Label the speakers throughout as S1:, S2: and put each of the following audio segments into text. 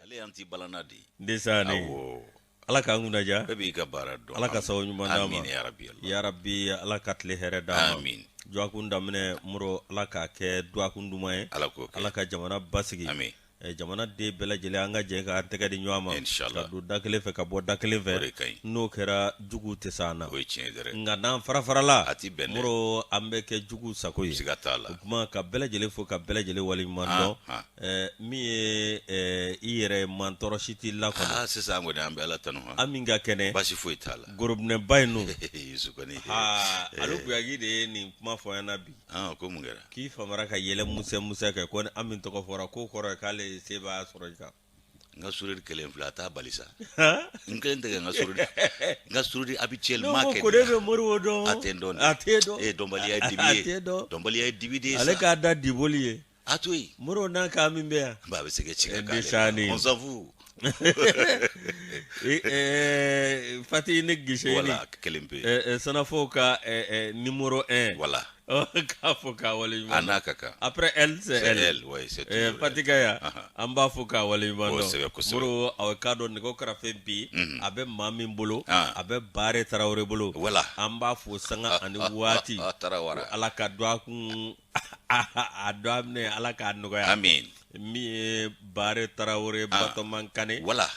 S1: Ale y'an ti balana de ye.
S2: Ndesaani.
S1: Awɔ.
S2: Ala k'an kunnaja.
S1: Bɛɛ b'i ka baara dɔn.
S2: Ala ka sababu ɲuman d'an ma.
S1: Amin ya rabi.
S2: Ya rabi, Ala ka tile hɛrɛ d'an ma.
S1: Amin.
S2: Dɔgɔkun daminɛ Moro, Ala k'a kɛ dɔgɔkun duman ye.
S1: Ala k'o kɛ.
S2: Ala ka jamana basigi.
S1: Amin.
S2: Jamana den bɛɛ lajɛlen an ka jɛ k'an tɛgɛ di ɲɔgɔn ma.
S1: Inshallah.
S2: Ka don da kelen fɛ ka bɔ da kelen fɛ.
S1: O de ka ɲi.
S2: N'o kɛra juguw tɛ se an na.
S1: O ye tiɲɛ ye dɛrɛ.
S2: Nka n'an farafarala.
S1: A ti bɛn dɛ.
S2: Moro, an bɛ kɛ juguw sago ye.
S1: Siga t'a la.
S2: O tuma ka bɛɛ lajɛlen fo ka bɛɛ lajɛlen waleɲuman dɔn.
S1: Ah, ah.
S2: Min ye i yɛrɛ mantɔɔrɔ si t'i la kɔnɔ.
S1: Ah, sisan kɔni an bɛ Ala tanu han.
S2: An min ka kɛnɛ.
S1: Baasi foyi t'a la.
S2: Gorobinɛba in nun.
S1: Yusu kɔni.
S2: Aa, Alu Buyagi de ye nin kuma fɔ an ɲɛna bi.
S1: Ah, ko mun kɛra?
S2: K'i famara ka yɛlɛ musɛ musɛ kɛ ko ni Ami tɔgɔ fɔra k'o kɔrɔ ye k'ale ye sebaaya sɔrɔ i kan.
S1: N ka sourire kelen filɛ a t'a bali sa. N kelen tɛ ka n ka sourire n ka sourire habituellement
S2: Ne ko
S1: kɛ.
S2: Kone bɛ Moribo dɔn.
S1: A tɛ n dɔn dɛ.
S2: A tɛ dɔn.
S1: E dɔnbaliya ye dibi
S2: A
S1: ye.
S2: tɛ dɔn.
S1: Dɔnbaliya ye dibi de ye sa.
S2: Ale k'a da diboli ye.
S1: A to yen.
S2: Moribo n'a ka min bɛ yan.
S1: Ba a bɛ se ka ci ka k'ale
S2: Ndesaani.
S1: la. On s'en fout.
S2: Fati ne gise
S1: Voilà, kelen pe.
S2: Sanafow ka numéro 1.
S1: Voilà.
S2: K'a fɔ k'a waleɲuman
S1: A n'a ka kan.
S2: Après elle, c'est
S1: C'est
S2: elle.
S1: elle, oui, c'est toujours
S2: Fati
S1: elle.
S2: Kaya,
S1: Ahan.
S2: an b'a fɔ k'a waleɲuman dɔn.
S1: Kosɛbɛ, kosɛbɛ.
S2: Moro, aw k'a dɔn nɛgɛw karafe bi, a bɛ maa min bolo,
S1: Ah.
S2: a bɛ Bare Tarawele bolo.
S1: Voilà.
S2: An b'a fo sanga ani waati.
S1: Ah, Tarawara.
S2: Ala ka dɔgɔkun a dɔgɔ minɛ, Ala k'a nɔgɔya.
S1: Amin.
S2: Min ye Bare Tarawele Batɔman Kane.
S1: Voilà.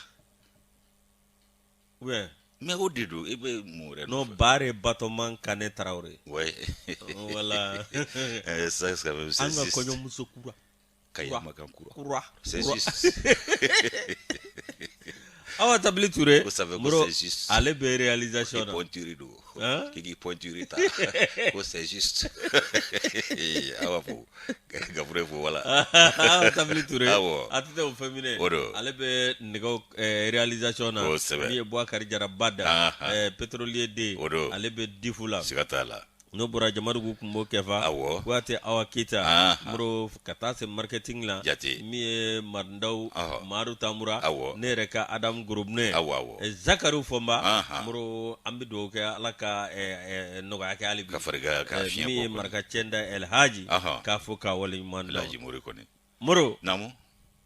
S2: Ou bien
S1: Mais o de don, e bɛ mun wɛrɛ
S2: non,
S1: nɔfɛ?
S2: Bare Batɔman Kane Tarawele.
S1: Ouais.
S2: Voilà.
S1: Ça, c'est quand même, c'est
S2: An ka
S1: juste.
S2: kɔɲɔmuso kura.
S1: Kaya makan kura.
S2: Kura.
S1: C'est
S2: Kura.
S1: juste.
S2: Awa Tabili Touré.
S1: Ko ça fait ko
S2: Moro,
S1: c'est juste.
S2: ale bɛ réalisation
S1: K'i
S2: na.
S1: pointure don.
S2: Hein?
S1: K'i k'i pointure ta. Ko c'est juste. Awa fo. Gafure fo, voilà.
S2: Awa Tabili Touré.
S1: Awɔ.
S2: A tɛ o fɛn minɛ.
S1: O don.
S2: Ale bɛ nɛgɛw réalisation na.
S1: Kosɛbɛ.
S2: Min ye Bouakari Jara Bada.
S1: Ahan.
S2: Pétrolier D.
S1: O don.
S2: Ale bɛ Difu la.
S1: Siga t'a la.
S2: N'o bɔra Jamadugu kun b'o kɛfa.
S1: Awɔ.
S2: Kuyate Awa Keyita.
S1: Ahan.
S2: Moro ka taa se marketing la.
S1: Jate.
S2: Min ye Marindaw
S1: Ɔhɔ.
S2: Madu Tamura.
S1: Awɔ.
S2: Ne yɛrɛ ka Adamu Gorobinɛ.
S1: Awɔ, awɔ.
S2: Zakari Fɔnba.
S1: Ahan.
S2: Moro an bɛ dugawu kɛ Ala ka nɔgɔya kɛ hali bi.
S1: Ka farigan ka fiɲɛ
S2: Min ye
S1: bɔ kɔni.
S2: Maraka Cɛnda El Haji.
S1: Ɔhɔ.
S2: K'a fɔ k'a waleɲuman dɔn.
S1: Laji Mori kɔni.
S2: Moro.
S1: Naamu.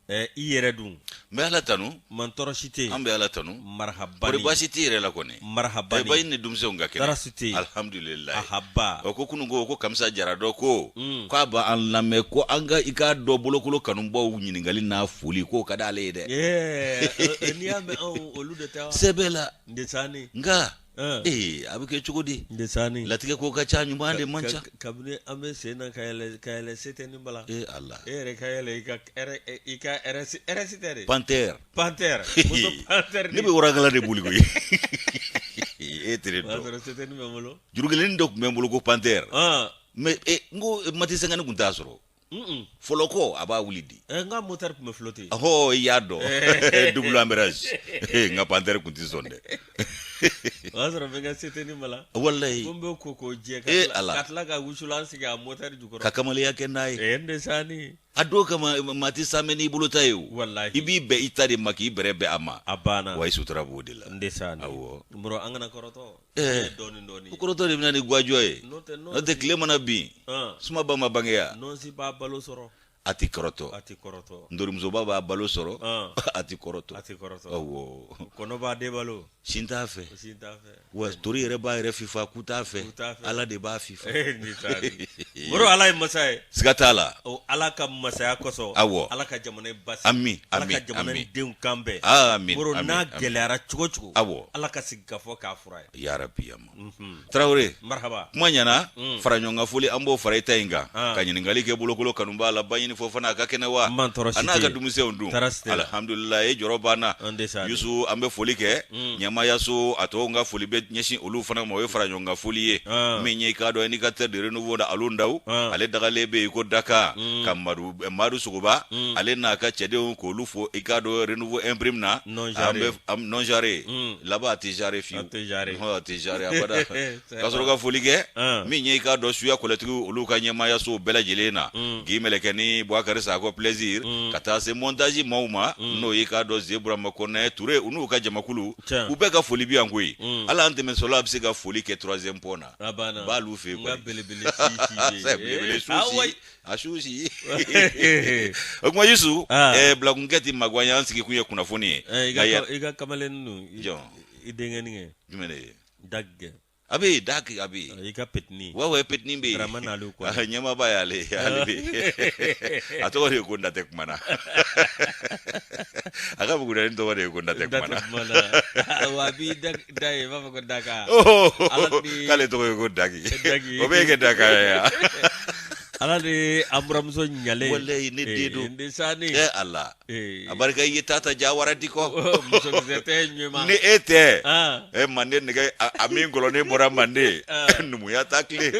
S2: I yɛrɛ dun.
S1: N bɛ Ala tanu.
S2: Mantɔɔrɔ si tɛ yen.
S1: An bɛ Ala tanu.
S2: Marahaba
S1: Kɔri
S2: ni.
S1: baasi t'i yɛrɛ la kɔni.
S2: Marahaba ni.
S1: Ba i ni denmisɛnw ka kɛnɛ.
S2: Tɔɔrɔ si tɛ yen.
S1: Alhamdulilayi.
S2: Ahaba.
S1: Ɔ, ko kunun ko Kamisa Jara dɔ ko k'a b'an lamɛn ko an ka i k'a dɔn bolokolo kanubaw ɲininkali n'a foli k'o ka d'ale ye dɛ.
S2: Ɛɛ, n'i y'a mɛn anw olu de tɛ wa?
S1: Sɛbɛ la.
S2: Ndesaani.
S1: Nka
S2: Ɛn.
S1: ee a bɛ kɛ cogo di?
S2: Ndesaani.
S1: Latigɛ ko ka ca ɲuman de man ca.
S2: Kabini an bɛ sen na ka yɛlɛ ka yɛlɛ setɛni bala.
S1: Ee Ala.
S2: E yɛrɛ ka yɛlɛ i ka R i ka RS RS tɛ de.
S1: Panthère.
S2: Panthère. Moto Panthère.
S1: Ne bɛ warakala de boli koyi. E tɛ ne
S2: O y'a
S1: dɔn.
S2: sɔrɔ setɛni bɛ n bolo.
S1: Juru kelennin dɔ tun bɛ n bolo ko Panthère.
S2: Ɔn.
S1: Mais n ko Mati Sangani tun t'a sɔrɔ. Fɔlɔ kɔ a b'a wuli di.
S2: N ka moteur tun bɛ flotter.
S1: Ɔhɔ i y'a dɔn. Double embrayage. N ka Panthère tun tɛ sɔn dɛ.
S2: O y'a sɔrɔ n bɛ n ka setɛni bala.
S1: Walayi.
S2: Ko n bɛ ko k'o jɛ
S1: Eh, Ala.
S2: ka tila ka wusulan sigi a moteur jukɔrɔ.
S1: Ka kamalenya kɛ n'a ye.
S2: Ee Ndesaani.
S1: A dɔw kama maa tɛ sanbɛ n'i bolo ta ye o.
S2: Walahi.
S1: I b'i bɛn i ta de ma k'i bɛrɛ bɛn a ma.
S2: A banna.
S1: Wa i sutura b'o de la.
S2: Ndesaani.
S1: Awɔ.
S2: Moro an kana kɔrɔtɔ.
S1: Ɛɛ.
S2: Dɔɔni dɔɔni.
S1: O kɔrɔtɔ de bɛ na ni gajɔ ye.
S2: N'o tɛ
S1: N'o tɛ tile mana bin.
S2: Ɔn.
S1: Sumaba ma bange yan.
S2: Nɔnsi b'a balo sɔrɔ.
S1: A tɛ kɔrɔtɔ.
S2: A tɛ kɔrɔtɔ.
S1: Ntorimusoba b'a balo sɔrɔ.
S2: Ɔn.
S1: A tɛ kɔrɔtɔ.
S2: A tɛ kɔrɔtɔ.
S1: Awɔ.
S2: Kɔnɔ b'a den balo.
S1: Sin t'a fɛ.
S2: Sin t'a fɛ.
S1: Wa tori yɛrɛ b'a yɛrɛ fifa ku t'a fɛ.
S2: Ku t'a fɛ.
S1: Ala de b'a fifa.
S2: Ee Ndesaani. Moro Ala ye masa ye.
S1: Siga t'a la.
S2: O Ala ka masaya kosɔn.
S1: Awɔ.
S2: Ala ka jamana in basigi.
S1: Ami,
S2: Ala
S1: ami,
S2: ka jamana
S1: ami.
S2: in denw kan bɛn.
S1: Amin,
S2: Moro
S1: amin,
S2: n'a
S1: amin.
S2: gɛlɛyara cogo cogo.
S1: Awɔ.
S2: Ala ka sigi ka fɔ k'a fura ye.
S1: Yarabi ama. Tarawele.
S2: Marhaba.
S1: Kuma ɲɛna fara ɲɔgɔn foli an b'o fara i ta in kan
S2: Ah.
S1: ka ɲininkali kɛ bolokolo kanubaa la Baɲini Fofana a ka kɛnɛ wa
S2: Man tɔɔrɔ si
S1: a n'a
S2: tɛ
S1: ka
S2: yen.
S1: denmisɛnw dun
S2: Tɔɔrɔ si tɛ yen.
S1: alihamudulila e jɔrɔ banna
S2: An tɛ sa.
S1: Yusu an bɛ foli kɛ ɲɛmaayaso a tɔw ka foli bɛ ɲɛsin olu fana ma o ye fara ɲɔgɔn kan foli ye
S2: Ah.
S1: min ye i k'a dɔn indicateur de renouveau da Alu Ndaw
S2: Ah.
S1: ale dagalen bɛ yen ko Daka ka Madu Sogoba ale n'a ka cɛdenw k'olu fo i k'a dɔn renouveau imprime na
S2: Non
S1: an
S2: jaré.
S1: bɛ non jaré laban a tɛ jaré fiyewu
S2: A tɛ jaré.
S1: Hɔn, a tɛ jaré abada
S2: C'est
S1: ka sɔrɔ ka foli kɛ
S2: Ah.
S1: min ye i k'a dɔn suya kɔlɛtigiw olu ka ɲɛmaayasow bɛɛ lajɛlen na k'i mɛlɛkɛ ni Bubakari Sakɔ Plaisir ka taa se montage maaw ma n'o y'i k'a dɔn Ze Burama Kɔnɛ Ture u n'u ka jamakulu u bɛɛ ka foli bɛ yan koyi hali an tɛmɛsɔla bɛ se ka foli kɛ troisième pont na b'alu fɛ yen a susi o kuma Yusu bilakunkɛ tɛ magwan ye an sigi kun ye kunnafoni ye
S2: i ka kamalen
S1: jɔn
S2: i denkɛnin kɛ
S1: jumɛn de ye
S2: da
S1: A bɛ yen da a bɛ
S2: yen i ka petini
S1: wa petini bɛ yen ɲɛmaaba y'ale ale bɛ yen a tɔgɔ de ye ko n da tɛ kuma na a ka buguda tɔgɔ de ye ko n da tɛ kuma
S2: na wa a b'i da i b'a fɔ ko daka
S1: k'ale tɔgɔ ye ko daki o bɛ kɛ daka ye
S2: ala de an buramuso ɲalen
S1: walayi ne den don
S2: ndesani
S1: ɛ ala a barika i ye tata jawara di kɔ
S2: musokisɛ tɛ ɲuman
S1: ni e tɛ ɛ manden nɛgɛ a min kɔlɔnnen bɔra manden numuya ta tile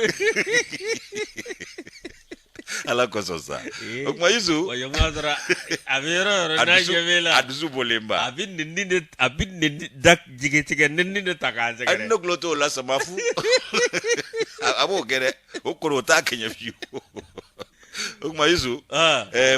S1: ala kosɔn sa o kuma Yusu
S2: a bɛ yɔrɔ yɔrɔ n'a ɲɛ b'e la
S1: a dusu bɔlen ba
S2: a bɛ nɛni de a bɛ nɛni da jigi tigɛ nɛni de ta k'a sɛgɛrɛ
S1: ne tulo t'o la sama fu a b'o kɛ dɛ o kɔrɔ o t'a kɛɲɛ fiyewu o kuma Yusu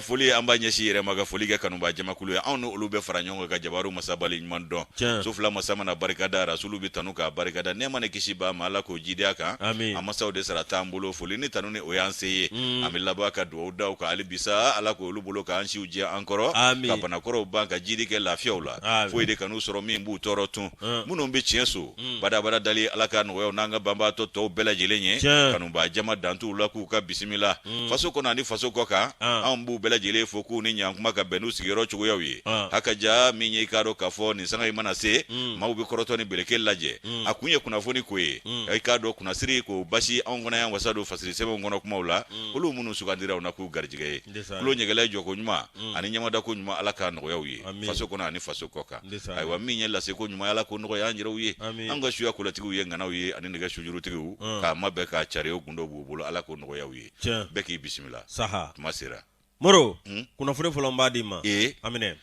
S1: foli an b'a ɲɛsin yɛrɛ ma ka foli kɛ kanubaa jamakulu ye anw n'olu bɛ fara ɲɔgɔn kan ka jabaru masa waleɲuman dɔn so fila masa mana barikada rasulu bɛ tanu k'a barikada nɛɛma ni kisi b'a ma ala k'o jidi a kan a masaw de sara t'an bolo foli ni tanu ni o y'an se ye an bɛ laban ka dugawu da u kan hali bisa ala k'olu bolo k'an siw jɛ an kɔrɔ ka banakɔrɔw ban ka jidi kɛ lafiyaw la foyi de kan'u sɔrɔ min b'u tɔɔrɔ tun minnu bɛ tiɲɛ so badabada dali ala ka nɔgɔya n'an ka banbaatɔ tɔw bɛɛ lajɛlen ye kanubaa jama dan t'u la k'u ka bisimila faso kɔnɔ ani faso kɔ kan anw b'u bɛɛ lajɛlen fo k'u ni ɲankuma ka bɛn n'u sigiyɔrɔ cogoyaw ye haka ja min ye i k'a dɔn k'a fɔ nin sanga in mana se maaw bɛ kɔrɔtɔ ni bereke lajɛ a kun ye kunnafoni ko ye i k'a dɔn kunnasiri k'o basi anw fana y'an wasa don fasiri sɛbɛnw kɔnɔ kumaw la olu minnu sugandira u na k'u garijɛgɛ ye tulo ɲɛgɛlɛ jɔko ɲuman ani ɲɛmadako ɲuman ala k'a nɔgɔya u ye faso kɔnɔ ani faso kɔ kan ayiwa min ye laseko ɲuman ala k'o nɔgɔya an yɛrɛw ye an ka suya kolatigiw ye ŋanaw ye ani nɛgɛ sujurutigiw k'a mabɛn k'a cari o gundo b'u bolo ala k'o nɔgɔya u ye bɛɛ k'i bisimila
S2: saha
S1: tuma sera
S2: moro kunnafoni fɔlɔ n b'a d'i ma
S1: ee
S2: a minɛ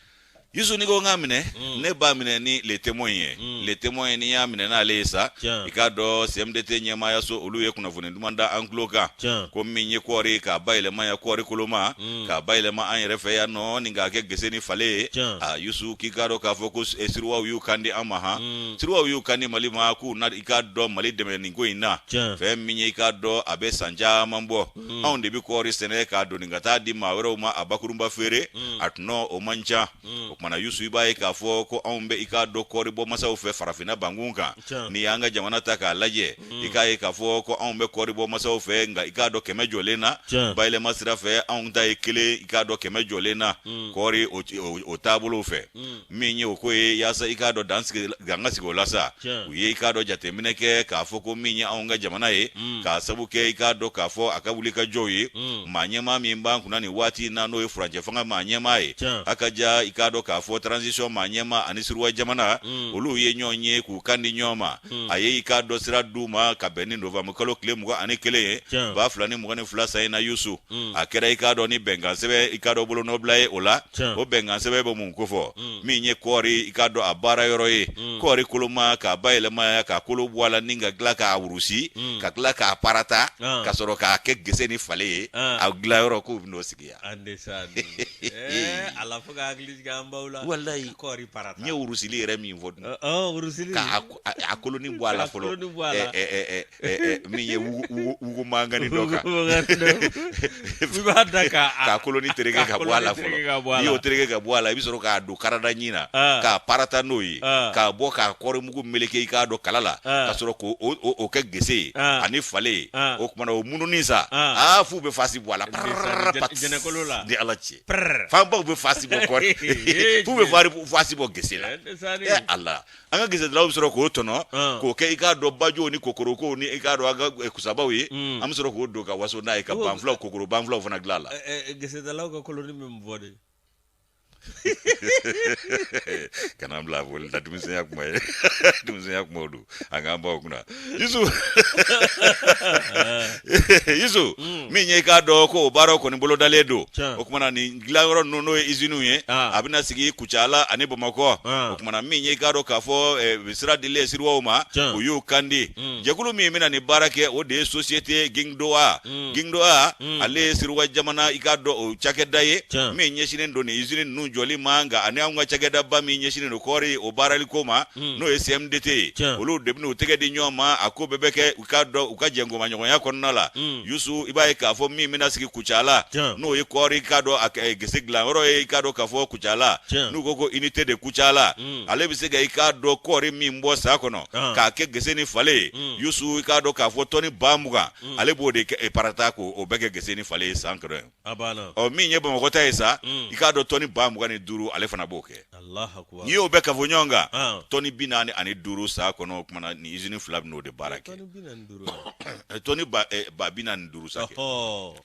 S1: Yusu n'i ko n k'a minɛ ne b'a minɛ ni Le Témoin ye Le Témoin n'i y'a minɛ n'ale ye sa i k'a dɔn CMDT ɲɛmaayaso olu ye kunnafoni duman da an tulo kan ko min ye kɔɔri k'a bayɛlɛma yan kɔɔri koloma k'a bayɛlɛma an yɛrɛ fɛ yan nɔ ni k'a kɛ gese ni fale ye a Yusu k'i k'a dɔn k'a fɔ ko siriwaw y'u kan di an ma han siriwaw y'u kan di Mali ma k'u na i k'a dɔn Mali dɛmɛ nin ko in na fɛn min ye i k'a dɔn a bɛ san caman bɔ anw de bɛ kɔɔri sɛnɛ k'a doni ka taa di maa wɛrɛw ma a bakurunba feere a tɔnɔ o man ca o kumana Yusu i b'a ye k'a fɔ ko anw bɛ i k'a dɔn kɔɔri bɔ masaw fɛ farafinna bankun kan n'i y'an ka jamana ta k'a lajɛ i k'a ye k'a fɔ ko anw bɛ kɔɔri bɔ masaw fɛ nka i k'a dɔn 100 jɔlen na bayɛlɛma sira fɛ anw ta ye kelen i k'a dɔn 100 jɔlen na kɔɔri o taabolo fɛ min ye o ko ye yaasa i k'a dɔn dan ka sigi o la sa u ye i k'a dɔn jateminɛ kɛ k'a fɔ ko min ye anw ka jamana ye k'a sabu kɛ i k'a dɔn k'a fɔ a ka wuli ka jɔw ye maa ɲɛmaa min b'an kunna nin waati in na n'o ye furancɛ fanga maa ɲɛmaa ye a ka ja i k'a dɔn k'a fɔ transition maa ɲɛmaa ani siriwa jamana olu ye ɲɔgɔn ye k'u kan di ɲɔgɔn ma a ye i k'a dɔn sira d'u ma ka bɛn ni novembre kalo tile 21 ye 2022 san in na Yusu a kɛra i k'a dɔn ni bɛnkan sɛbɛn i k'a dɔn bolonɔbila ye o la o bɛnkan sɛbɛn bɛ mun kofɔ min ye kɔɔri i k'a dɔn a baara yɔrɔ ye kɔɔri koloma k'a bayɛlɛma k'a kolo bɔ a la ni ka tila k'a wurusi ka tila k'a parata ka sɔrɔ k'a kɛ gese ni fale ye a dilan yɔrɔ k'u bɛn'o sigi yan
S2: Ala fo ka hakili jigin an baw la
S1: walayi
S2: kɔɔri parata
S1: n ye wurusili yɛrɛ min fɔ dun
S2: wurusili
S1: k'a a koloni bɔ a la fɔlɔ min ye wugumankanni dɔ kan
S2: i b'a da
S1: k'a koloni tereke ka bɔ a la fɔlɔ n'i y'o tereke ka bɔ a la i bɛ sɔrɔ k'a don karadaɲin na k'a parata n'o ye k'a bɔ k'a kɔɔri mugu meleke i k'a dɔn kala la ka sɔrɔ k'o kɛ gese ye ani fale ye o kumana o mununi sa aa f'u bɛ fasi bɔ a la
S2: jɛnɛkolo la
S1: ni Ala cɛ fanbaw bɛ fasi bɔ kɔɔri f'u bɛ fasi bɔ gese la e Ala an ka gesedilanw bɛ sɔrɔ k'o tɔnɔ k'o kɛ i k'a dɔn bajow ni kokorokow ni i k'a dɔn an ka kusabaw ye an bɛ sɔrɔ k'o don ka waso n'a ye ka banfulaw kokoro banfulaw fana dilan a la
S2: gesedalaw ka koloni bɛ mun fɔ de
S1: Kana bila foli la, denmisɛnya kuma ye, denmisɛnya kuma don, an k'an baw kunna. Yusu, Yusu, min ye i k'a dɔn ko o baaraw kɔni bolodalen don, o kumana nin dilanyɔrɔ ninnu, n'o ye iziniw ye, a bɛna sigi Kucala ani Bamakɔ. O kumana min ye i k'a dɔn k'a fɔ sira dilen siriwaw ma, u y'u kandi. Jɛkulu min bɛna nin baara kɛ, o de ye société Gingdoa. Gingdoa, ale ye siriwa jamana, i k'a dɔn, o cakɛda ye min ɲɛsinnen don nin izini ninnu jɔli ma. Nka ani anw ka cakɛdaba min ɲɛsinnen don kɔɔri o baaraliko ma, n'o ye CMDT ye, olu de bɛna u tɛgɛ di ɲɔgɔn ma. A ko bɛɛ bɛ kɛ, u k'a dɔn, u ka jɛnkomaɲɔgɔnya kɔnɔna la. Yusu, i b'a ye k'a fɔ min bɛna sigi Kucala, n'o ye kɔɔri, k'a dɔn, a gese dilanyɔrɔ ye, i k'a dɔn k'a fɔ Kucala, n'u ko unité de Kucala, ale bɛ se ka, i k'a dɔn, kɔɔri min bɔ sa kɔnɔ k'a kɛ gese ni fale ye, Yusu, i k'a dɔn k'a fɔ tɔni 20,000, ale b'o de kɛ parata k'o bɛɛ kɛ gese ni fale ye san kɔnɔ. Ɔ, min ye Bamakɔ ta ye sa, i k'a dɔn, tɔni 25,000, ale fana b'o kɛ. N'i y'o bɛɛ kafo ɲɔgɔn kan, tɔni 45 san kɔnɔ. O kumana nin usine fila bɛn'o de baara kɛ, tɔni 45 sa,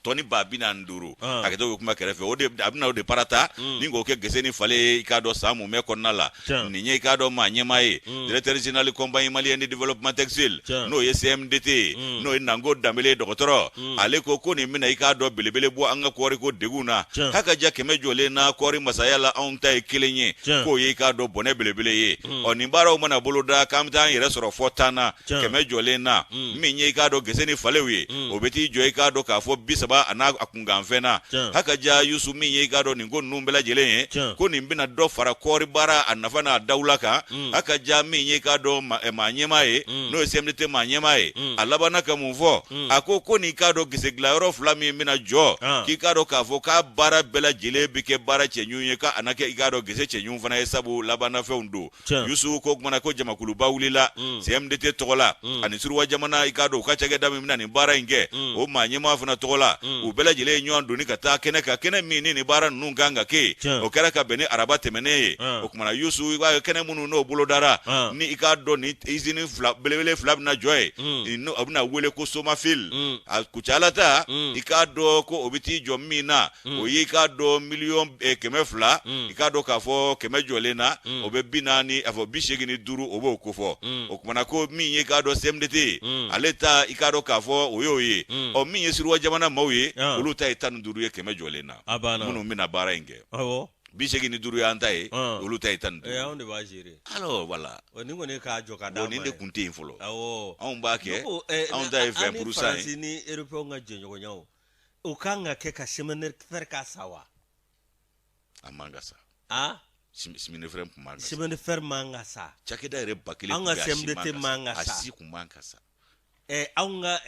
S1: tɔni 45. Hakɛto bɛ kuma kɛrɛfɛ. O de a bɛna o de parata ni k'o kɛ gese ni fale ye, i k'a dɔn, san mumɛ kɔnɔna la. Nin ye, i k'a dɔn, maa ɲɛmaa ye, directeur général Compagnie malienne de développement textile, n'o ye CMDT ye, n'o ye Nango Danbele dɔgɔtɔrɔ. Ale ko ko nin bɛna, i k'a dɔn, belebele bɔ an ka kɔɔri ko degun na. Haka ja kɛmɛ jɔlen na kɔɔri masaya la, anw ta ye kelen ye, k'o ye, i k'a dɔn, bɔnɛ belebele ye. Ɔ, nin baaraw mana boloda k'an bɛ taa an yɛrɛ sɔrɔ fɔ 10 na kɛmɛ jɔlen na, min ye, i k'a dɔn, gese ni falew ye, o bɛ t'i jɔ, i k'a dɔn k'a fɔ 30 a n'a kunkanfɛn na. Haka ja Yusu, min ye, i k'a dɔn, nin ko ninnu bɛɛ lajɛlen ye, ko nin bɛna dɔ fara kɔɔri baara a nafa n'a dawula kan. Haka ja, min ye, i k'a dɔn, maa ɲɛmaa ye, n'o ye CMDT maa ɲɛmaa ye, a labanna ka mun fɔ? A ko ko nin, k'a dɔn, gese dilanyɔrɔ fila min bɛna jɔ, k'i k'a dɔn k'a fɔ k'a baara bɛɛ lajɛlen bɛ kɛ baara cɛɲuman ye, k'a na kɛ, i k'a dɔn, gese cɛɲuman fana ye, sabu labanafɛnw don. Yusu ko kumana ko jamakuluba wulila CMDT tɔgɔ la, ani suruwa jamana, i k'a dɔn, u ka cakɛda min bɛna nin baara in kɛ, o maa ɲɛmaa fana tɔgɔ la. U bɛɛ lajɛlen ye ɲɔgɔn doni ka taa kɛnɛ kan, kɛnɛ min ni nin baara ninnu kan ka kɛ. O kɛra ka bɛn ni araba tɛmɛnen ye. O kumana Yusu, i b'a ye kɛnɛ minnu n'o bolodara, ni i k'a dɔn ni izini fila belebele fila bɛna jɔ ye, o bɛna wele ko Somafil. A Kucala ta, i k'a dɔn ko o bɛ t'i jɔ min na, o y'i k'a dɔn miliyɔn 200, i k'a dɔn k'a fɔ kɛmɛ jɔlen na, o bɛ 40, a fɔ 85, o b'o kofɔ. O kumana ko min ye, k'a dɔn, CMDT ye, ale ta, i k'a dɔn k'a fɔ o y'o ye. Ɔ, min ye Siriwa jamana maaw ye, olu ta ye 15 ye kɛmɛ jɔlen na, minnu bɛna baara in kɛ. 85 y'an ta ye, olu ta ye 15.
S2: Anw de b'a gérer.
S1: Alors voilà.
S2: Nin kɔni k'a jɔ ka d'a ma.
S1: Nin de tun tɛ yen fɔlɔ. Anw b'a kɛ, anw ta ye 20% ye.
S2: Faransi ni Européens ka jɛɲɔgɔnyaw, o kan ka kɛ ka chemin de fer ka sa wa?
S1: A man ka sa.
S2: Ah,
S1: chemin de fer tun man ka sa.
S2: Chemin de fer man ka sa.
S1: Cakɛda yɛrɛ 1000.
S2: An ka CMDT man ka sa.
S1: A si kun man ka sa.
S2: Anw ka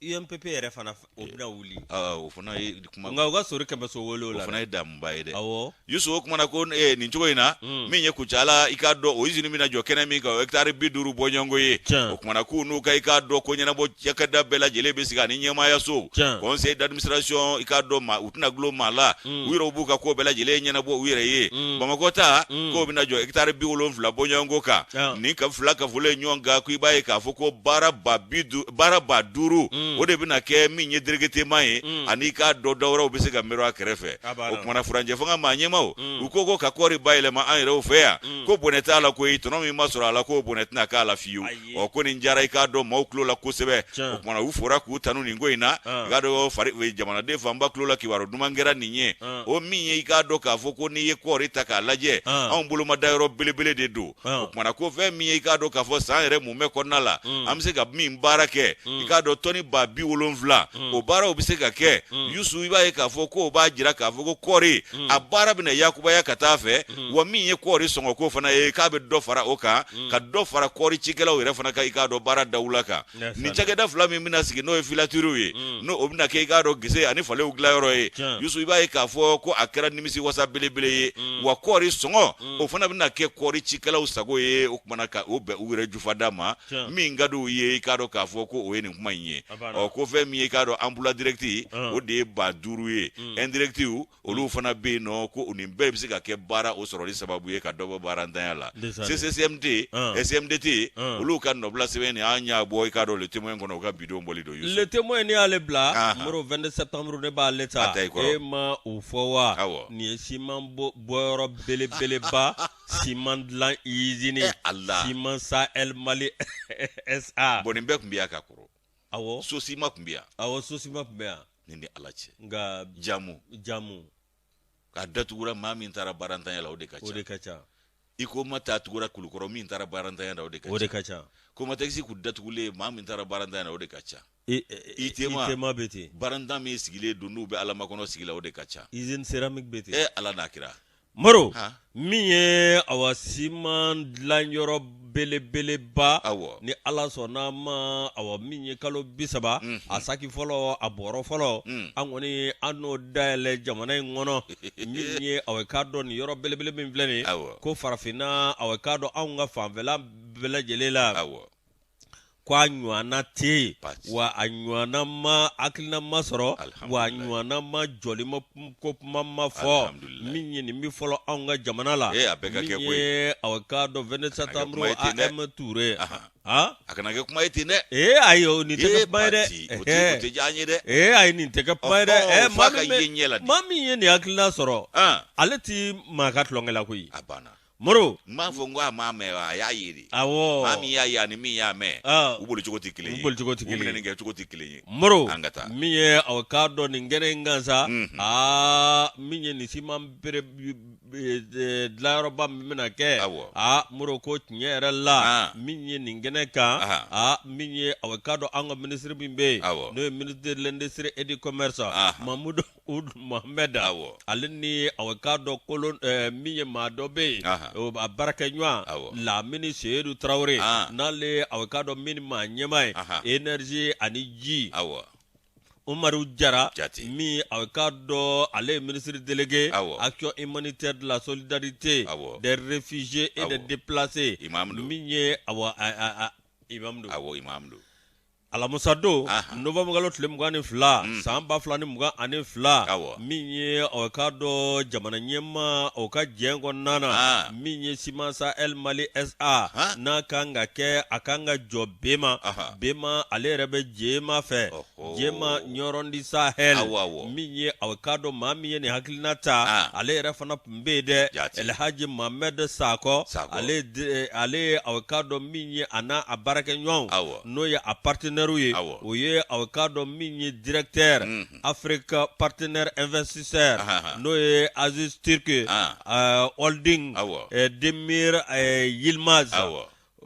S2: UMPP yɛrɛ fana, o bɛna wuli.
S1: O fana ye kuma.
S2: Nka u ka sori kɛmɛso wele o la.
S1: O fana ye damuba ye dɛ.
S2: Awɔ.
S1: Yusu, o kumana ko nin cogo in na, min ye Kucala, i k'a dɔn, o usine bɛna jɔ kɛnɛ min kan, o hectare 50 bɔɲɔgɔnko ye. O kumana k'u n'u ka, i k'a dɔn, ko ɲɛnabɔ cakɛda bɛɛ lajɛlen bɛ sigi, ani ɲɛmaayaso, conseil d'administration, i k'a dɔn, ma u tɛna dulon maa la, u yɛrɛw b'u ka ko bɛɛ lajɛlen ɲɛnabɔ u yɛrɛ ye. Bamakɔ ta, k'o bɛna jɔ hectare 70 bɔɲɔgɔnko kan. Nin ka fila kafolen ɲɔgɔn kan, ko i b'a ye k'a fɔ ko baara 5000, o de bɛna kɛ min ye directement ye, ani k'a dɔn dɔwɛrɛw bɛ se ka miiri a kɛrɛfɛ. O kumana furancɛ fanga maa ɲɛmaaw, u ko ko ka kɔɔri bayɛlɛma an yɛrɛw fɛ yan, ko bɔnɛ t'a la koyi. Tɔnɔ min ma sɔrɔ a la, k'o bɔnɛ tɛna k'a la fiyewu. Ɔ, ko nin diyara, i k'a dɔn, maaw tulo la kosɛbɛ. O kumana u fora k'u tanu nin ko in na. I k'a dɔn, fari jamanaden fanba tulo la, kibaru duman kɛra nin ye. O min ye, i k'a dɔn k'a fɔ ko n'i ye kɔɔri ta k'a lajɛ, anw bolomadayɔrɔ belebele de don. O kumana ko fɛn min ye, i k'a dɔn k'a fɔ san yɛrɛ mumɛ kɔnɔna la, an bɛ se ka min baara kɛ, i k'a dɔn, tɔni 70,000, o baaraw bɛ se ka kɛ. Yusu, i b'a ye k'a fɔ k'o b'a jira k'a fɔ ko kɔɔri a baara bɛna yakubaya ka taa fɛ. Wa min ye kɔɔri sɔngɔko fana ye, k'a bɛ dɔ fara o kan, ka dɔ fara kɔɔri cikɛlaw yɛrɛ fana ka, i k'a dɔn, baara dawula kan. Nin cakɛda fila min bɛna sigi, n'o ye filaturiw ye, n'o o bɛna kɛ, i k'a dɔn, gese ani falew dilanyɔrɔ ye, Yusu, i b'a ye k'a fɔ ko a kɛra nimisi wasa belebele ye. Wa kɔɔri sɔngɔ, o fana bɛna kɛ kɔɔri cikɛlaw sago ye. O kumana ka o bɛn u yɛrɛ jufada ma, min ka di u ye, i k'a dɔn k'a fɔ ko o ye nin kuma in ye. Ɔ, ko fɛn min ye, k'a dɔn, emploi direct, o de ye 5000 ye. Indirect, olu fana bɛ yen nɔ, ko nin bɛɛ bɛ se ka kɛ baara o sɔrɔli sababu ye ka dɔ bɔ baarantanya la. CCCMD, SMDT, olu ka nɔbila sɛbɛn nin, an y'a bɔ, i k'a dɔn, Le Témoin kɔnɔ, u ka bidon bɔli don.
S2: Le Témoin, ne y'ale bila. Moro, 22 septembre, ne b'ale ta. E ma o fɔ wa? Nin ye siman bɔyɔrɔ belebeleba, siman dilan usine, Ciment Sahel Mali SA.
S1: Bon, nin bɛɛ tun bɛ yan ka kɔrɔ.
S2: Awɔ.
S1: Sosima tun bɛ yan.
S2: Awɔ, Sosima tun bɛ yan.
S1: Nin ni Ala cɛ.
S2: Nka
S1: jamu.
S2: Jamu.
S1: K'a datugura, maa min taara baarantanya la, o de ka ca.
S2: O de ka ca.
S1: I ko ma taa tugura Kulukɔrɔ, min taara baarantanya la, o de ka ca.
S2: O de ka ca.
S1: Komatɛkisi kun datugulen, maa min taara baarantanya la, o de ka ca.
S2: ITEMA
S1: ITEMA
S2: bɛ ten.
S1: Baarantan min sigilen don, n'u bɛ alamakɔnɔ sigi la, o de ka ca.
S2: Usine céramique bɛ ten.
S1: E Ala n'a kira.
S2: Moro, min ye awa siman dilanyɔrɔ belebeleba, ni Ala sɔnna ma, awa min ye kalo 30, a saki fɔlɔ, a bɔrɔ fɔlɔ, an kɔni an n'o dayɛlɛ jamana in kɔnɔ. Min ye, awa, k'a dɔn, nin yɔrɔ belebele min filɛ nin, ko farafinna, awa, k'a dɔn, anw ka fanfɛla bɛɛ lajɛlen la, ko a ɲɔgɔnna tɛ yen, wa a ɲɔgɔnna ma hakilina ma sɔrɔ, wa a ɲɔgɔnna ma jɔli ma, ko kuma ma fɔ. Min ye nin bɛ fɔlɔ anw ka jamana la, min ye, awa, k'a dɔn, 22 septembre, AM Touré.
S1: A kana kɛ kuma ye ten dɛ.
S2: Ee ayi, o nin tɛ kɛ kuma ye dɛ.
S1: O tɛ diya an ye dɛ.
S2: Ee ayi, nin tɛ kɛ kuma ye dɛ. Maa min ye nin hakilina sɔrɔ, ale tɛ maa ka tulonkɛ la koyi.
S1: A banna.
S2: Moro.
S1: N m'a fɔ n ko a m'a mɛn wa, a y'a ye de.
S2: Awɔ.
S1: Maa min y'a ye ani min y'a mɛn, u boli cogo tɛ kelen ye.
S2: U boli cogo tɛ kelen ye.
S1: U minɛni kɛ cogo tɛ kelen ye.
S2: Moro.
S1: An ka taa.
S2: Min ye, aw k'a dɔn, nin kɛnɛ in kan sa, aa, min ye nin siman bere dilanyɔrɔba min bɛna kɛ.
S1: Awɔ.
S2: Aa Moro, ko tiɲɛ yɛrɛ la, min ye nin kɛnɛ kan, aa, min ye, aw k'a dɔn, an ka minisiri min bɛ yen, n'o ye ministre de l'industrie et du commerce, Mamudu Ould Mohamed, ale ni, aw k'a dɔn, kolon min ye maa dɔ bɛ yen, a baarakɛɲɔgɔn Lamini Seyidu Tarawele, n'ale, aw k'a dɔn, min maa ɲɛmaa ye énergie ani ji, Umaru Jara, min, aw k'a dɔn, ale ye ministre délégué action humanitaire de la solidarité des réfugiés et des déplacés, min ye, awa, imam don.
S1: Awɔ, imam don.
S2: Alamisa don, novembre kalo tile 22, san 2022, min ye, aw k'a dɔn, jamana ɲɛmaa o ka jɛn kɔnɔna na, min ye Ciment Sahel Mali SA n'a kan ka kɛ, a kan ka jɔ Bema. Bema, ale yɛrɛ bɛ Jema fɛ, Jema Ɲɔrɔn du Sahel. Min ye, aw k'a dɔn, maa min ye nin hakilina ta, ale yɛrɛ fana tun bɛ yen dɛ, Elhaji Mohamed Sakɔ. Ale ye, aw k'a dɔn, min ye a n'a a baarakɛɲɔgɔnw, n'o ye a partenaires ye, o ye, aw k'a dɔn, min ye directeur Afrique partenaire investisseur, n'o ye Aziz Turk Holding, Demir Yilmaz,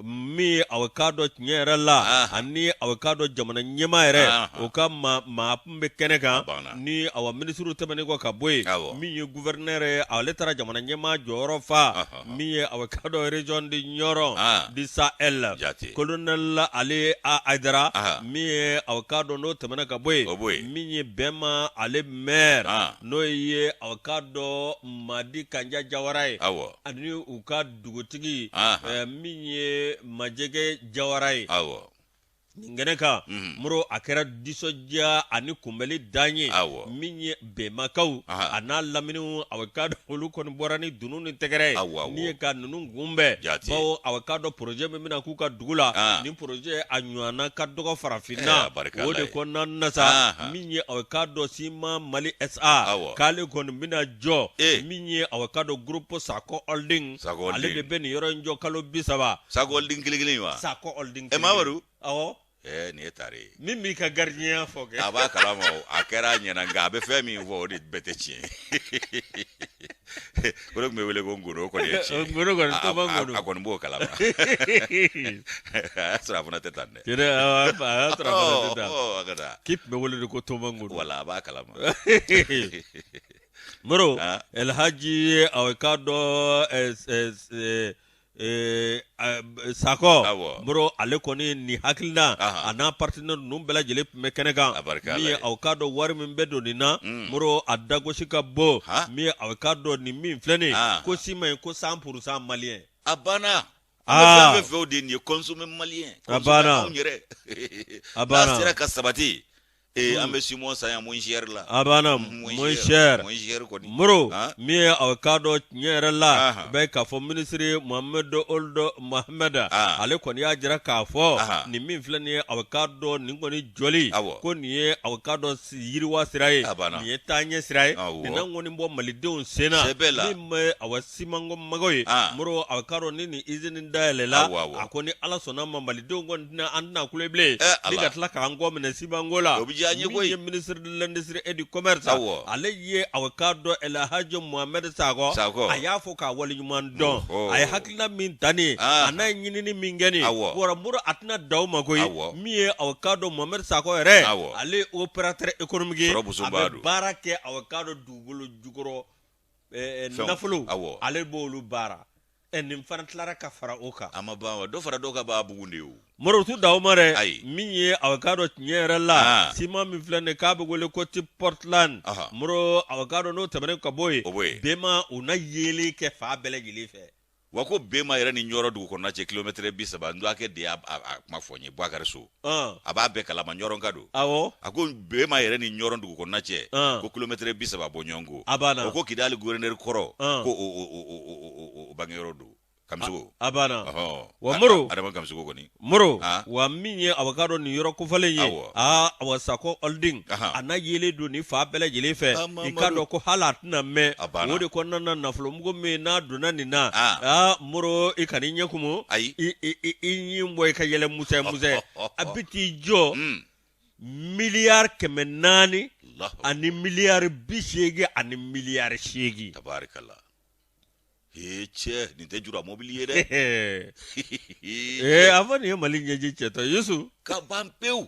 S2: min, aw k'a dɔn, tiɲɛ yɛrɛ la, ani, aw k'a dɔn, jamana ɲɛmaa yɛrɛ o ka maa tun bɛ kɛnɛ kan. Ni, awa, minisiriw tɛmɛnen kɔ ka bɔ yen, min ye gouverneur ye, ale taara jamana ɲɛmaa jɔyɔrɔ fa, min ye, aw k'a dɔn, région de Nioro du Sahel, colonel Ali Haidara. Min ye, aw k'a dɔn, n'o tɛmɛna ka bɔ yen, min ye Bɛma ale maire, n'o ye, aw k'a dɔn, Madi Kanja Jawara ye, ani u ka dugutigi min ye Majɛgɛ Jawara ye. Nin kɛnɛ kan, Moro, a kɛra nisɔndiya ani kunbɛli dan ye. Min ye Bɛmakaw a n'a laminiw, aw k'a dɔn, olu kɔni bɔra ni dunun ni tɛgɛrɛ ye ni ye ka ninnu kunbɛn, bawo, aw k'a dɔn, projet min bɛna k'u ka dugu la, nin projet a ɲɔgɔnna ka dɔgɔ farafinna. O de kɔnɔna na sa, min ye, aw k'a dɔn, Ciment Mali SA k'ale kɔni bɛna jɔ. Min ye, aw k'a dɔn, groupe Sakɔ Holding, ale de bɛ nin yɔrɔ in jɔ kalo 30.
S1: Sakɔ Holding kelen kelen wa?
S2: Sakɔ Holding.
S1: Mamadu.
S2: Awɔ.
S1: Nin ye tare ye.
S2: Min b'i ka gardien fɔ kɛ.
S1: A b'a kalama, a kɛra a ɲɛna, nka a bɛ fɛn min fɔ, o de bɛɛ tɛ tiɲɛ ye. O de tun bɛ wele ko Ngolo, o kɔni ye tiɲɛ ye.
S2: Ngolo kɔni, Toma Ngolo.
S1: A kɔni b'o kalama. A y'a sɔrɔ a fana tɛ tan dɛ.
S2: Tiɲɛ, a y'a sɔrɔ a fana tɛ tan.
S1: Ɔ, a ka taa.
S2: K'i tun bɛ wele de ko Toma Ngolo.
S1: Wala, a b'a kalama.
S2: Moro, Elhaji, aw k'a dɔn, Sakɔ Moro, ale kɔni nin hakilina a n'a partenaire ninnu bɛɛ lajɛlen tun bɛ kɛnɛ kan. Min ye, aw k'a dɔn, wari min bɛ don nin na, Moro, a dagosi ka bon. Min ye, aw k'a dɔn, nin min filɛ nin ko ciment ye, ko 100% malien.
S1: A banna. An bɛ fɛn fɛn fɛ o de ye nin ye consommer malien.
S2: A banna.
S1: Anw yɛrɛ.
S2: A banna.
S1: N'a sera ka sabati. Ee an bɛ siman san yan moins cher la.
S2: A banna moins cher.
S1: Moins cher kɔni.
S2: Moro min ye aw k'a dɔn tiɲɛ yɛrɛ la bɛ k'a fɔ minisiri Mohamed Ould Mohamed ale kɔni y'a jira k'a fɔ nin min filɛ nin ye aw k'a dɔn nin kɔni jɔli ko nin ye aw k'a dɔn yiriwa sira ye nin ye taaɲɛ sira ye nin na kɔni bɔ malidenw sen na min bɛ awa simanko mago ye Moro aw k'a dɔn ni nin izini dayɛlɛla a ko ni Ala sɔnna ma malidenw kɔni tɛna an tɛna kule bilen ni ka tila k'an kɔ minɛ simanko la min ye ministre de l'industrie et du commerce ale ye aw k'a dɔn El Hadj Mohamed Sakɔ a y'a fɔ k'a waleɲuman dɔn a ye hakilina min ta nin ye a n'a ye ɲinini min kɛ nin ye Moro a tɛna dan o ma koyi min ye aw k'a dɔn Mohamed Sakɔ yɛrɛ ale ye opérateur économique ye a bɛ baara kɛ aw k'a dɔn dugukolo jukɔrɔ nafolo ale b'olu baara nin fana tilara ka fara o kan
S1: a ma ban wa dɔ fara dɔ kan b'a bugun de o
S2: Moro t'u dan o ma dɛ ayi min ye aw k'a dɔn tiɲɛ yɛrɛ la siman min filɛ nin k'a bɛ wele ko type Portland Moro aw k'a dɔn n'o tɛmɛnen ka bɔ yen BEMA u na yeelen kɛ fan bɛɛ lajɛlen fɛ
S1: Wa ko BEMA yɛrɛ ni ɲɔrɔ dugu kɔnɔna cɛ kilomɛtɛrɛ 30 n dɔgɔkɛ de y'a kuma fɔ n ye Bubakari So a b'a bɛɛ kalama ɲɔrɔnka don a ko BEMA yɛrɛ ni ɲɔrɔ dugu kɔnɔna cɛ ko kilomɛtɛrɛ 30 bɔ ɲɔgɔn kɔ
S2: a banna
S1: o ko Kidali gouverneur kɔrɔ ko o bangeyɔrɔ don Kamisogo
S2: a banna wa Moro
S1: Adama Kamisogo kɔni
S2: Moro wa min ye aw k'a dɔn nin yɔrɔ kofɔlen ye aa awa Sakɔ Holding a na yeelen don nin fan bɛɛ lajɛlen fɛ i k'a dɔn ko hali a tɛna mɛn o de kɔnɔna na nafolomugu min n'a donna nin na aa Moro i kan'i ɲɛ kumu
S1: ayi
S2: i ɲin bɔ i ka yɛlɛ musɛ musɛ a bɛ t'i jɔ miliyari 400 ani miliyari 88 ani miliyari 8
S1: tabarikala Ee cɛ nin tɛ jura mobili ye dɛ
S2: ee a fɔ nin ye mali ɲɛji cɛtɔ Yusu
S1: ka ban pewu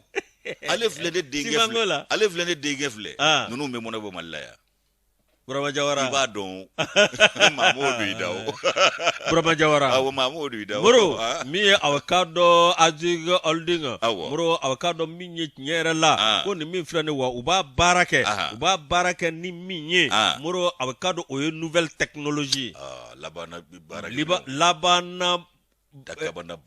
S1: ale filɛ ne denkɛ filɛ
S2: la
S1: ale filɛ ne denkɛ filɛ ninnu bɛ mɔnɛ bɔ mali la yan
S2: Burama Jawara
S1: i b'a dɔn maa m'o don i da o
S2: Burama Jawara
S1: awɔ maa m'o don i da o
S2: Moro min ye aw k'a dɔn Azig Holding
S1: awɔ
S2: Moro aw k'a dɔn min ye tiɲɛ yɛrɛ la ko nin min filɛ nin wa u b'a baara kɛ u b'a baara kɛ ni min ye Moro aw k'a dɔn o ye nouvelle technologie
S1: labanna
S2: dakabana